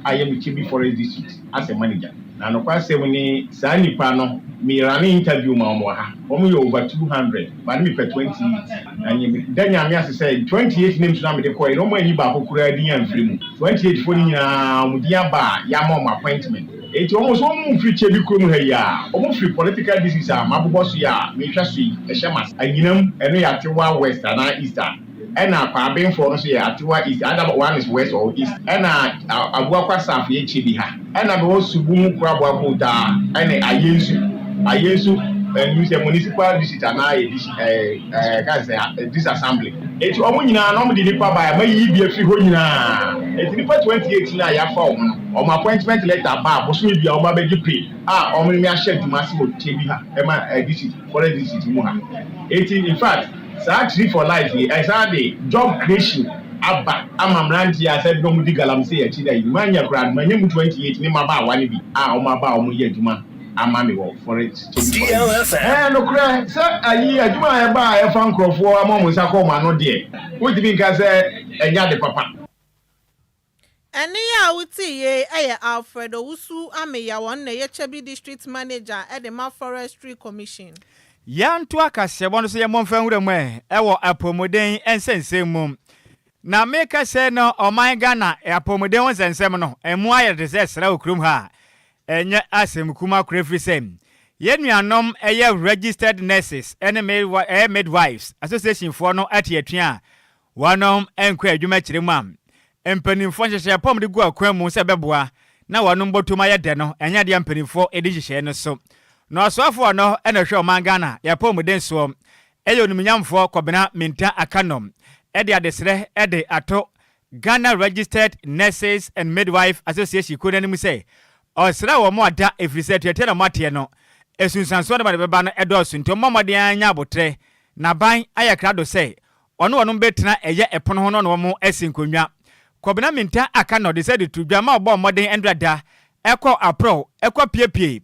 a yɛ me Kyebi Forest District as a manager. Na nokwasɛm ni saa nnipa no me run interview ma wɔn wɔ ha. Wɔn yɛ over 200 but ne mepɛ 28. Na da Nyame ase sɛ 28 names no a mede kɔeɛ no wɔn anyi baako koraa din amfiri mu. 28 foɔ no nyinaa wɔn din aba a yɛama wɔn appointment. Enti wɔn nso wɔn mfiri Kyebi kurom ha yi a, wɔn firi political districts a mabobɔ so yi a mehwɛ so yi, ɛhyɛ m'ase. Anyinam, ɛno yɛ Atewa West anaa East a, ɛna Kwaabenfoɔ no nso yɛ Atewa East, either one is West or East, ɛna Abuakwa South yɛ Kyebi ha, ɛna mewɔ Subum Kuraboa Kootaa ɛne Ayensu, Ayensu ɛnu sɛ municipal district anaa yɛ dis ɛɛ ɛɛ ka sɛ district assembly. Enti wɔn nyinaa na wɔde nnipa bae a mayiyi bi afiri hɔ nyinaa. Enti nnipa 28 no a yɛafa wɔn no, wɔn appointment letter ba a, bosome biara wɔba bɛgye pay a wɔn ne me ahyɛ adwuma ase wɔ Kyebi ha, ɛma ɛɛ district, forest district mu ha. Enti in fact, saa Tree for Life yi, ɛsan de job creation aba ama mmeranteɛ a sɛ na wɔdi galamsey akyi na yi. Manya koraa no, manya mu 28 ne mmabaawa no bi a wɔaba a wɔyɛ adwuma ama me wɔ forest, Kyebi forest. Ɛyɛ nokorɛ sɛ ayi adwuma a ɛba a ɛfa nkorɔfoɔ ama wɔn nsa kɔ wɔn ano deɛ, wontumi nka sɛ ɛnyɛ ade papa.
Ɛnne yi a wote yei yɛ Alfred Owusu Ameyaw, ɔno na ɛyɛ Kyebi District Manager de ma Forestry Commission.
Yɛntoa kaseɛbɔ no so yɛmmɔ mfa nwura mu ɛ wɔ apɔmuden nsɛnsɛm mu. Na meka sɛ no ɔman Ghana apɔmuden ho nsɛnsɛm no ɛmu ayɛ te sɛ sra wɔ kurom ha a ɛnyɛ asɛm kuma koraa ɛfiri sɛ yɛn nuanom ɛyɛ registered nurses ne midwives association foɔ no ate atua a Wɔnom nkɔ adwuma kyerɛ mu a, mpaninfoɔ nhyehyɛɛ pa a wɔde gu akwan mu sɛ ɛbɛboa na wɔnom bɔtom ayɛ dɛ no, ɛnyɛ adeɛ a mpaninfoɔ di nhyehyɛɛ no so. Na ɔsoafoɔ a ɔno na ɔhwɛ ɔman Ghana yɛapɔmuden soɔ yɛ Onimunyamfoɔ Kɔbena Mintah Akannom de adesrɛ de ato Ghana Registered Nurses and Midwife Association kuo no anim sɛ ɔsrɛ wɔn ada ɛfiri sɛ atuatua na wɔateɛ no nsunsuansoɔ no de bɛba no dɔɔso nti wɔmmɔ mmɔden ara nya aboterɛ na aban ayɛ krado sɛ Ɔne wɔnom bɛtena ɛyɛ ɛpono ho na ɔne wɔn asi nkonnwa. Kɔbena Mintah aka na ɔde nsa de to dwa ma ɔbɔɔ mmɔden ndra da kɔɔ aprɔw kɔ piepiee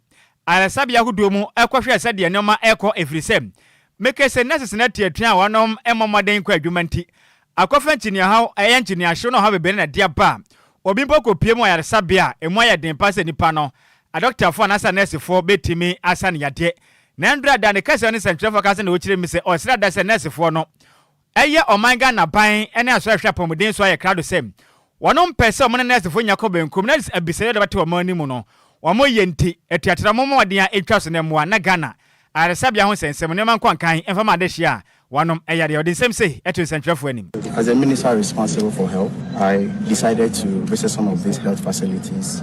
ayaresabea ahodoɔ mu kɔhwɛɛ sɛdeɛ nnoɔma rekɔ ɛfiri sɛ mekese nurses no atuatua a wɔnom mmɔ mmɔden nkɔ adwuma nti akɔfa nkyiniahaw ɛyɛ nkyiniahyew ne ɔhaw bebree na ɛde aba a obi mpo kɔpie mu ayaresabea a ɛmu ayɛ den paa sɛ nipa no adɔktafoɔ anaasɛ anɛɛsefoɔ bɛtumi asa no yadeɛ. Na ndra da ne kasa ne sɛnkyerɛfoɔ kasa na ɔkyerɛ mu sɛ ɔsrɛ da sɛ nɛɛsefoɔ no ɛyɛ ɔman Ghana ban ne asɔre ɛhwɛ apɔmuden so ayɛ krado sɛ wɔnom mpɛ sɛ wɔn ne nɛɛsefoɔ nya kɔ benkum na abisadeɛ a wɔde bɛto wɔn anim no wɔn yɛ nti atuatere wɔn mmɔden a ɛtwa so na mmoa na Ghana ayaresabea ho nsɛnsɛm nneɛma nkɔ nkan mfa ma adehyeɛ a wɔnom yareɛ. Ɔde nsɛm sei to nsɛntwerɛfoɔ anim.
As a minister responsible for health, I decided to visit some of these health facilities,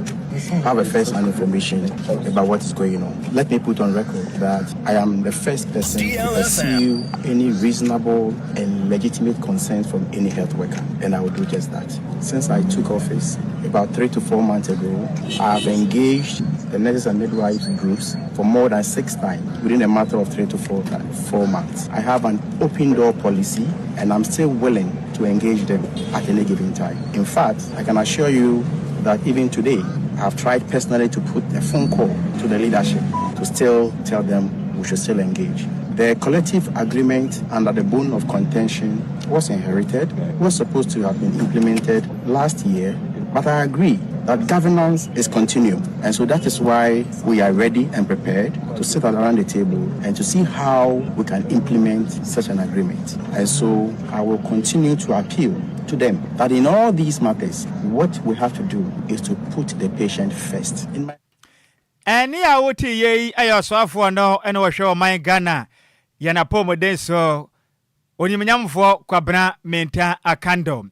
have a first-hand information about what is going on. Let me put on record that I am the first person to pursue any reasonable and legitimate concerns from any health worker, and I will do just that. Since I took office about 3 to 4 months ago, I have engaged the nurses and midwives groups for more than 6 times within a matter of 3 to 4 months. I have an open door policy, and I'm still willing to engage them at any given time. In fact, I can assure you that even today, I've tried personally to put a phone call to the leadership to still tell them we should still engage. The collective agreement under the bone of contention was inherited, was supposed to have been implemented last year, but I agree that governance is continuum. And so that is why we are ready and prepared to sit around the table and to see how we can implement such an agreement. And so I will continue to appeal to them that in all these matters, what we have to do is to put the patient first. In my
Ɛnne a wote yei yɛ ɔsoafoɔ no na ɔhwɛ ɔman Ghana yɛn apɔmuden so Onimunyamfoɔ Kwabena Mintah Akandoh.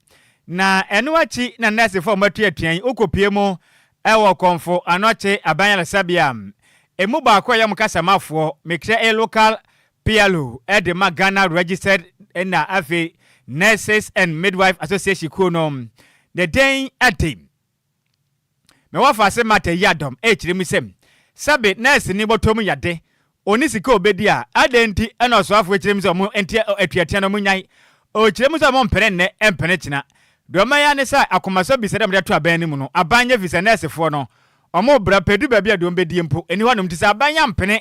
Na ɛno akyi na nɛɛsefoɔ a wɔatuatua yi wokɔpue mu wɔ Kɔmfo Anɔkye Aban Ayaresabea. Ɛmu baako a ɛyɛ wɔn kasamafoɔ, mekyerɛ ɛyɛ local PLO de ma Ghana Registered na afei Nurses and Midwife Association kuo no, ne den de. Me wɔfaase Martha Yiadom rekyerɛ mu sɛ, sɛbe nɛɛseni bɔtɔ mu yade. Ɔnni sika a ɔbɛdi a, adɛn nti na ɔsoafoɔ kyerɛ mu sɛ ɔmo nte atuatea na ɔmo nyae? Ɔkyerɛ mu sɛ ɔmo mpene nnɛ mpene kyena. Deɛ ɔmo ayɛ ara ne sɛ akomasɔ bisa dɛ ɔmo de ato aban no mu no, aban nyɛ fisɛ nɛɛsefoɔ no ɔmo bra pɛ du baabi a deɛ ɔmo bɛdie mpo nni hɔ nom nti sɛ aban ampene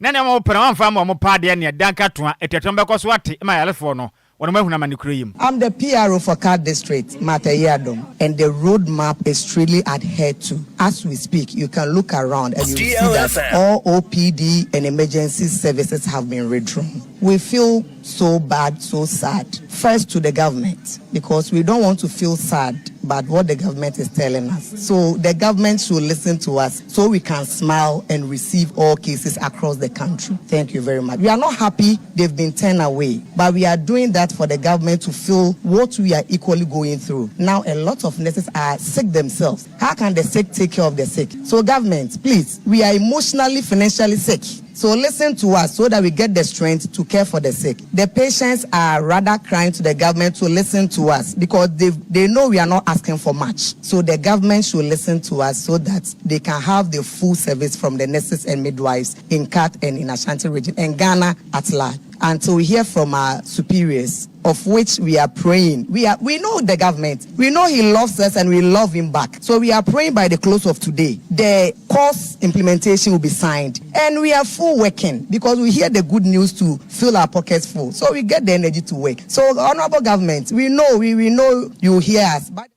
na nneɛma ɔmo pɛ no ɔmo amfa amma ɔmo paa deɛ neɛ dankatoa atuatea ɔmo bɛkɔ so ate ma ayarefoɔ no wɔnom ahunu amane kuro yi mu.
I'm the PRO for Kat District, Martha Yiadom, and the road map is strictly adhered to. As we speak, you can look around and you see that all OPD and emergency services have been redrawn. We feel so bad, so sad. First to the government, because we don't want to feel sad about what the government is telling us. So the government should listen to us so we can smile and receive all cases across the country. Thank you very much. We are not happy they've been turned away, but we are doing that for the government to feel what we are equally going through. Now, a lot of nurses are sick themselves. How can the sick take care of the sick? So, government, please, we are emotionally, financially sick. So listen to us so that we get the strength to care for the sick. The patients are rather crying to the government to listen to us because they, they know we are not asking for much. So the government should listen to us so that they can have the full service from the nurses and midwives in KAT and in Ashanti region and Ghana at large. Until we hear from our superiors, of which we are praying. We are we know the government. We know he loves us and we love him back. So we are praying by the close of today. The course implementation will be signed. And we are full working because we hear the good news to fill our pockets full. So we get the energy to work. So honorable government, we know we, we know you hear us. But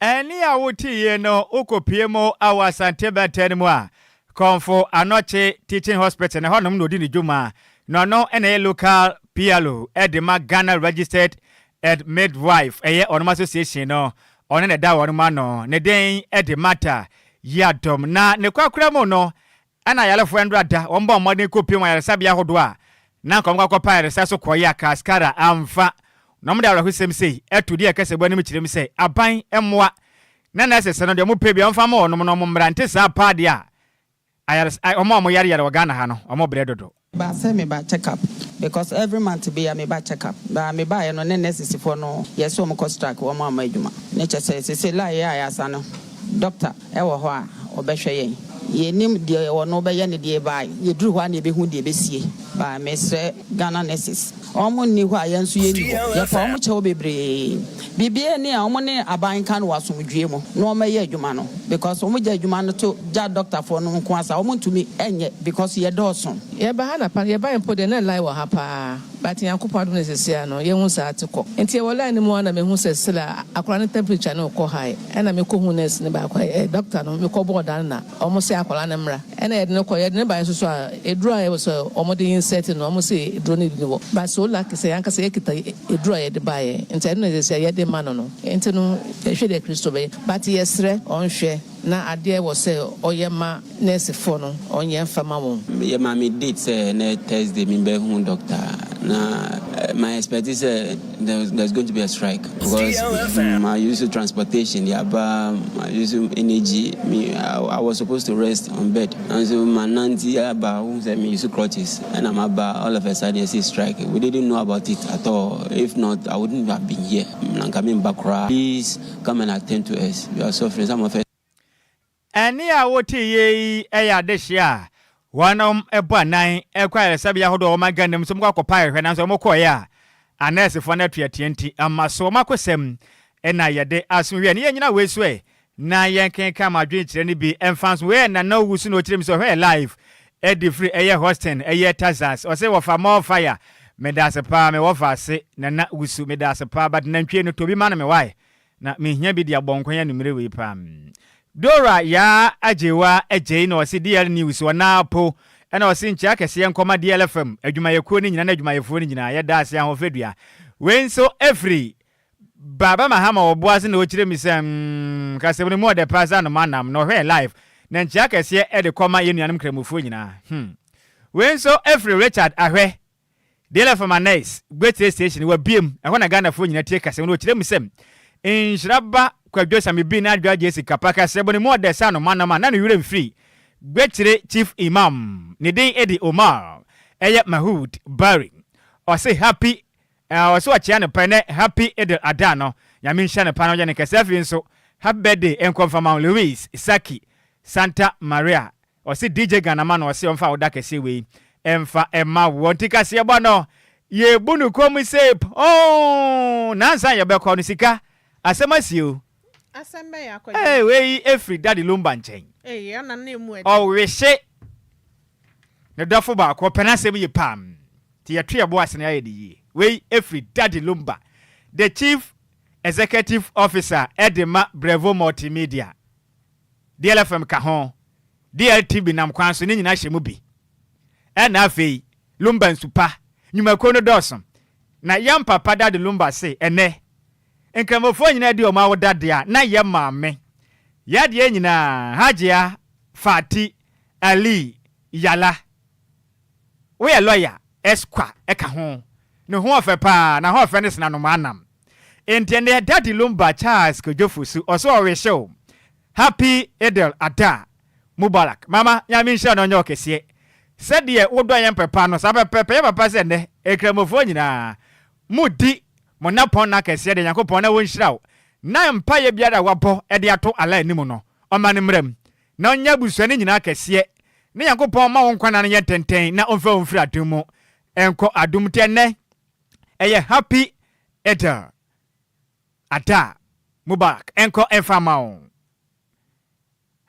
Ɛnne a wotiiɛ no wokɔpue mu wɔ Asante Bɛntɛn no mu a, Kɔmfo Anɔkye Teaching Hospital no, ɛhɔnom na ɔdi ne dwuma. Na ɔno na ɛyɛ local PLO de ma Ghana Registered and Midwife, ɛyɛ ɔnom association no, ɔno na ɛda wɔnom ano. Ne din de Martha Yiadom. Na ne korakora mu no, Ɛna ayarefoɔ ndora da wɔn bɔɔ mmɔden kɔ pie mu ayaresabea ahodoɔ a na anka wɔn kɔ akɔpɛ ayaresa so kɔeɛ a Cascara amfa na wɔn de awerɛhosɛm sei ɛto deɛ ɛkɛsɛbɔ anim kyerɛ mu sɛ aban mmoa na nurses no deɛ wɔn pɛ biara wɔn fa ma wɔnom na wɔn mmra nte saa paa deɛ a ayares wɔn a wɔn yare yare wɔ Ghana ha no wɔn brɛ dodo.
Ba sɛ me ba check up because every month bia me ba check up but me baeɛ no ne nurses foɔ no yɛse wɔn kɔ strike wɔn amma adwuma ne kyɛ sɛ sese line yɛ a yɛasa no doctor ɛwɔ hɔ a ɔbɛhwɛ yɛn yɛnim deɛ ɔno bɛyɛ ne deɛ by yɛduru hɔ a na yɛbɛhu deɛ ɛbɛsie by mesrɛ Ghana nurses wɔn nni hɔ a yɛn nso yɛnni hɔ yɛpa wɔn kyɛw bebree biribiara ni a wɔn ne aban nka no wɔ asomdwoeɛ mu na wɔn ɛyɛ adwuma no because wɔn gya adwuma no to gya doctor foɔ no nko ara saa wɔn ntumi nyɛ because yɛ dɔɔso.
Yɛba ha na pa yɛbae mpo deɛ na line wɔ ha paa but Nyankopɔn adom na sɛsei ara no yɛhu saa ate kɔ nti yɛwɔ line no mu ara na mehu sɛ still a akwadaa no temperature no rekɔ high ɛna mekɔ hu nurse no baako ɛ doctor no mekɔ bɔɔ dan no na wɔn se akwadaa no mmra ɛna yɛde no kɔ yɛde no baeɛ nso so a eduro a ɛwɔ sɛ wɔn de insert no wɔn se eduro no bi ni hɔ but so lucky sɛ yɛn ankasa yɛkita eduro a yɛde baeɛ nti ɛno na sɛsei a yɛde ma no no nti no yɛhwɛ deɛ Kristo bɛyɛ but yɛsrɛ ɔnhwɛ Na adeɛ wɔ sɛ ɔyɛ ma nɛɛsefoɔ no ɔnyɛ mfa ma wɔn.
Yɛ maa me date sɛ nɛ Thursday me bɛ hu doctor na ma expect sɛ there's going to be a strike because ma use transportation de aba ma use energy me I was supposed to rest on bed nanso ma nante aba wohu sɛ me use crutches ɛna ma ba all of a sudden yɛsi strike we didn't know about it at all if not I wouldn't have been here na nka me mba koraa please Come and attend to us, we are suffering, some of us.
Ɛnne a woteeɛ yi yɛ adehyeɛ a wɔnom bɔ anan kɔ ayaresabea ahodoɔ a wɔma Ghana mu sɛ wɔkɔ akɔpa ayarehwɛ nanso wɔkɔeɛ a anɛɛsefoɔ no atuatua nti ama so wɔn akosɛm na yɛde aso wiɛ ne yɛnyina wei so ɛ na yɛnkenkan mo adwenkyerɛ no bi mfa nso wei yɛ Nana Owusu na ɔkyerɛ mu sɛ ɔhwɛ yɛ live ɛde firi ɛyɛ Houston ɛyɛ Texas ɔse wɔfa more fire Medase paa me wɔfa ase Nana Wusu medase paa but nantwie no tɔ bi ma no me wai na mehia bi de abɔ nkwan anumere wei paa Dora Yaa Agyewa Agyei na ɔse DL News ɔnaa po ɛna ɔse nkyia kɛseɛ nkɔma DLFM adwumayɛkuo no nyina ne adwumayɛfoɔ no nyinaa yɛdaase ahofadua wei nso ɛfiri Baba Mahama wɔ boase na ɔkyerɛ mi sɛ mm kasɛm no mu ɔdɛ paa sɛ anoma nam na ɔhwɛɛ live na nkyia kɛseɛ ɛde kɔma yɛn nuanom kramofoɔ nyinaa hmm wei nso ɛfiri Richard Ahwɛ Dela Famanes Gbetre Station wɔ Biem, ɛhɔ na Ghanafoɔ nyina tie kasɛm no. Wɔkyerɛ mu sɛ, Nhyira ba Kwadwo Same Bi n'adwoa gye sika pa kasɛbɔ no mu ɔdɛ sɛ anoma nam a na ne werɛ mfiri Gbetre Chief Imam ne din de Omar ɛyɛ Mahood Barry ɔse happy ɔse ɔkyea no pɛ nɛ happy Idil Adha no Nyame nhyira no paa na ɔnyɛ no kɛse afei nso happy birthday nkɔ mfa ma wo Louis Saki Santa Maria Ɔse DJ Ghana ma no ɔse ɔmfa wo da kɛseɛ wei mfa mma woɔ. Nti kaseɛbɔ no, yɛbu no komm sei pɔnn. Nansa yɛbɛkɔ no, sika, asɛm asi o.
Asɛm bɛn akɔgye?
Ee, wei ɛfiri Daddy Lumba nkyɛn.
Ee, ɛna na emu ɛden.
Ɔwehye ne dɔfo baako, ɔpɛ n'asɛm yie paa. Nti yɛto yɛn bo ase na yɛayɛ no yie. Wei ɛfiri Daddy Lumba, the Chief Executive Officer de ma Brevo Multimedia. DLFM ka ho, DLTB nam kwan so, ne nyinaa hyɛ mu bi. Ɛna afei, Lumba Nsu Pa, nnwumakuo no dɔɔso. Na yɛn papa Daddy Lumba se, ɛnnɛ, Nkramofoɔ nyinaa di wɔn awoda deɛ a, na yɛn maame, yɛn adeɛ nyinaa, Hajia Fati Ali Yala, woyɛ lɔya, Esquire ka ho. Ne ho ɔfɛ paa, n'ahoɔfɛ no sene anomaa nam. Enti ɛnnɛ Daddy Lumba Charles Kojo Fosu ɔse ɔwehye wo Happy Eidel Adha Mubarak Mama Nyame nhyira na ɔnyɛ wo kɛseɛ sɛdeɛ wodɔ yɛn pɛpa no saa pɛpɛpɛ yɛ papa sɛ nnɛ Nkramofoɔ nyinaa mo di mo nnapɔn nna kɛseɛ deɛ Nyankopɔn na ɔnhyira wo na mpaeɛ biara a wabɔ de ato Allah anim no ɔma no mmra mu na ɔnyɛ abusua no nyinaa kɛseɛ na Nyankopɔn ma wo nkwa nna no nyɛ ntɛntɛn na ɔmfa wo mfiri adom mu nkɔ adom mu nti ɛnnɛ ɛyɛ Happy Eidel Adha Mubarak nkɔ mfa mma wo.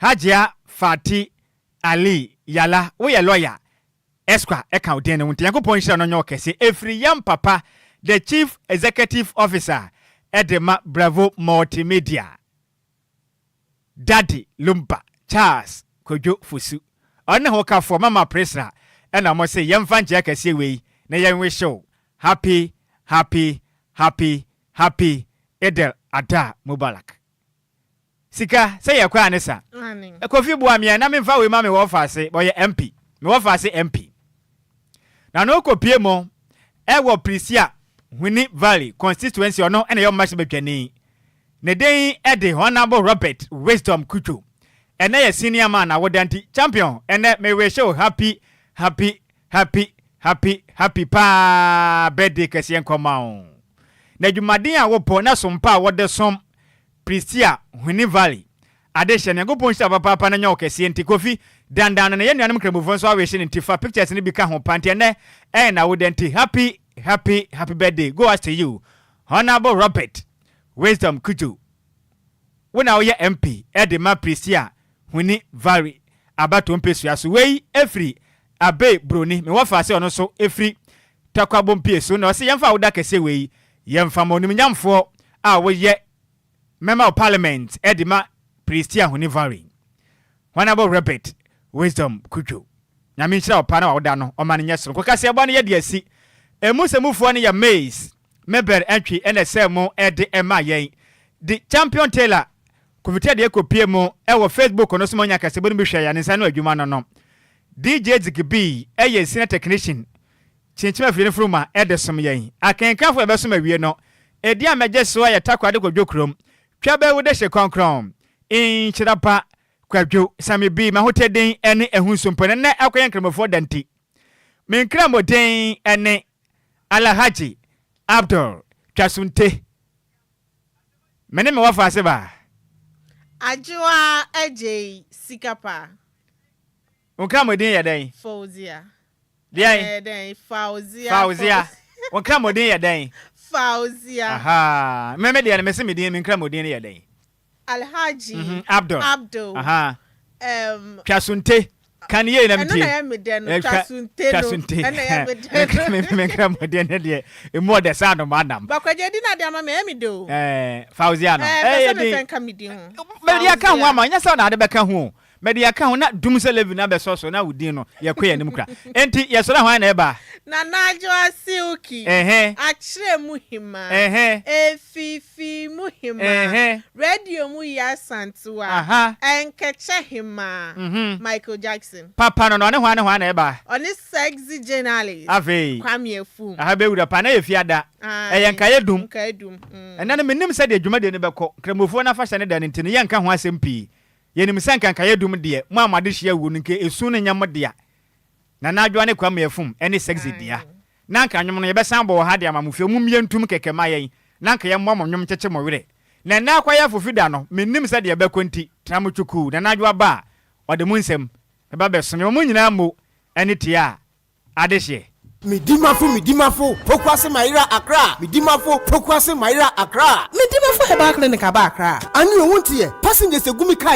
Hajia Fati Ali Yala woyɛ lawyer Esquire ɛka wo din no ho nti Nyankopɔn nhyira no nyɛ wo kɛse ɛfiri yɛn papa the Chief Executive Officer ɛde ma Bravo Multimedia Daddy Lumba Charles Kwadwo Fosu ɔne ne hokafoɔ Mama Priscilla ɛna ɔmo se yɛmfa nkyea kɛseɛ wei na yɛnwihye wo Happy Happy Happy Happy Eidel Adha Mubarak. Sika sɛ yɛ kɔ a ne sa. Kofi boa me ɛ na me nfa wei ma me wɔfaase ɔyɛ MP me wɔfaase MP na no kɔ pie mo ɛwɔ Prisia Huni Valley constituency ɔno ɛna ɛyɛ ɔmmahyɛ badwani ne den ɛde Honourable Robert Wisdom Kutwo ɛnɛ yɛ senior man na woda nti champion ɛnɛ me wish wo happy happy happy happy happy paa birthday kɛseɛ nkɔma wo na adwumaden a wopɔ na sompa a wɔde som Prestea, Huni Valley, Adehyɛ, Nyankopɔn nhyira wo papaapa na nya wo kɛseɛ nti Kofi, dandan no na yɛn nuanom Nkramofoɔ nso awehye no nti fa pictures no bi ka ho pa nti ɛnɛ ɛyɛ nawoda nti happy happy happy birthday go out to you Honourable Robert Wisdom Cudjoe wo na woyɛ MP de ma Prestea, Huni Valley abatoɔ mpesua so wei ɛfiri Abbey Broni me wɔfa ase ɔno nso ɛfiri Tarkwa Bompie so na ɔse yɛmfa awoda kɛseɛ wei yɛmfa ma onimnyamfoɔ a woyɛ Member of Parliament de ma Prestea Huni Valley Honourable Robert Wisdom Kudjo. Nyame nhyira wo paa na wawoda no ɔma no nyɛ soronko. Kaseɛbɔ no yɛde asi. Emu sɛmufoɔ no yɛ Maize, Mebɛr Antwi ɛna ɛsɛɛ mo de ɛmaa yɛn. The Champion Taylor Kofi deɛ kɔpie mo wɔ Facebook no so ma onya kaseɛbɔ no bi hwɛ yɛ ne nsa ano adwuma no no. DJ Ziggy yɛ senior technician Kyinkyim afiri no funuma de som yɛn. Akenkanfo a yɛbɛsom awie no, edin a mɛgye so ayɛ Takoradi Kwadwo Kurom, Twabɛwu Dehye Krɔnkrɔn, Nhyira Pa, Kwadwo, Sami Bi, M'ahotɛ din ne Ehu Nsu Mpo na nnɛ akɔyɛ Nkramofoɔ da nti. Me nkramoden ne Alhaji Abdul Twasunte. Me ne me wɔfa ase ba.
Adwoa Adjei Sikapa.
Wo nkramodin yɛ dɛn?
Fauzia.
Deɛn?
Ɛyɛ dɛn? Fauzia.
Fauzia. Wo nkramodin yɛ dɛn?
Fauzia.
Aha. Me me deɛ no mese me din me nkramodin no yɛ dɛn?
Alhaji.
Mm -hmm. Abdul.
Abdul.
Aha.
Um,
Twasunte. Ka ne yie na metie.
Ɛno na ɛyɛ me dɛ no. Twasunte no.
Twasunte.
Ɛna ɛyɛ me dɛ
no. Me nkramodin no deɛ emu ɔdɛ sɛ anoma nam.
Bakwagye di na de ama me ɛyɛ me dɛ o.
Ɛɛ Fauzia no.
Ɛɛ bɛ sɛ me fɛn ka me din ho.
Mɛde aka ho ama nyɛ sɛ na ade bɛka ho o. Mede aka ho na dum sɛ Levi no abɛsɔ so na wo din no yɛkɔ yɛn anim kora. Enti yɛsɔre a hwan na ɛba?
Nana Adwoa Silky,
Ɛhɛ.
Akyerɛ mu hemaa,
Ɛhɛ.
Efiifii mu hemaa,
Ɛhɛ.
Radio mu Yaa Santewa,
Aha.
Ɛnkɛkyɛ hemaa,
Mhm.
Michael Jackson.
Papa no no, ɔne hwan ne hwan na ɛba?
Ɔne Sexy Journalist,
Afei.
Kwame Afum.
Aha bɛwura paa, na yɛ fiada.
Ae,
Ɛyɛ nkaeɛ dum.
Nkaeɛ dum, mm.
Ɛnnɛ no mennim sɛdeɛ dwumadie no bɛkɔ, Nkramofoɔ no afahyɛ no da no nti no yɛnka ho asɛm pii. Yɛnim sɛ nka nkaeɛ dum deɛ, mo a mo adehyeɛ awuo no, nka esu no nyɛ mo dea. Nana Adwoa ne Kwame Afum ne Sexy dea. Na nka nnwom no yɛbɛsan abɔ wɔ ha de ama mo fie. Mommue ntom kɛkɛ mma yɛn, na nka yɛmmɔ mo nnwom nkyekye mo werɛ. Na ɛnnɛ akɔyɛ afofi da no, mennim sɛdeɛ ɛbɛkɔ nti, tra mo twukuu. Nana Adwoa ba a, ɔde mo nsɛm bɛba abɛsom yɛn. Ma mo nyinaa mmo ne tia a. adehyeɛ.
Medimafo Medimafo Pokuase Mayera Accra Medimafo Pokuase Mayera Accra.
Medimafo Herbal Clinic aba Accra.
Ani o wonte yɛ passengers egu mi car.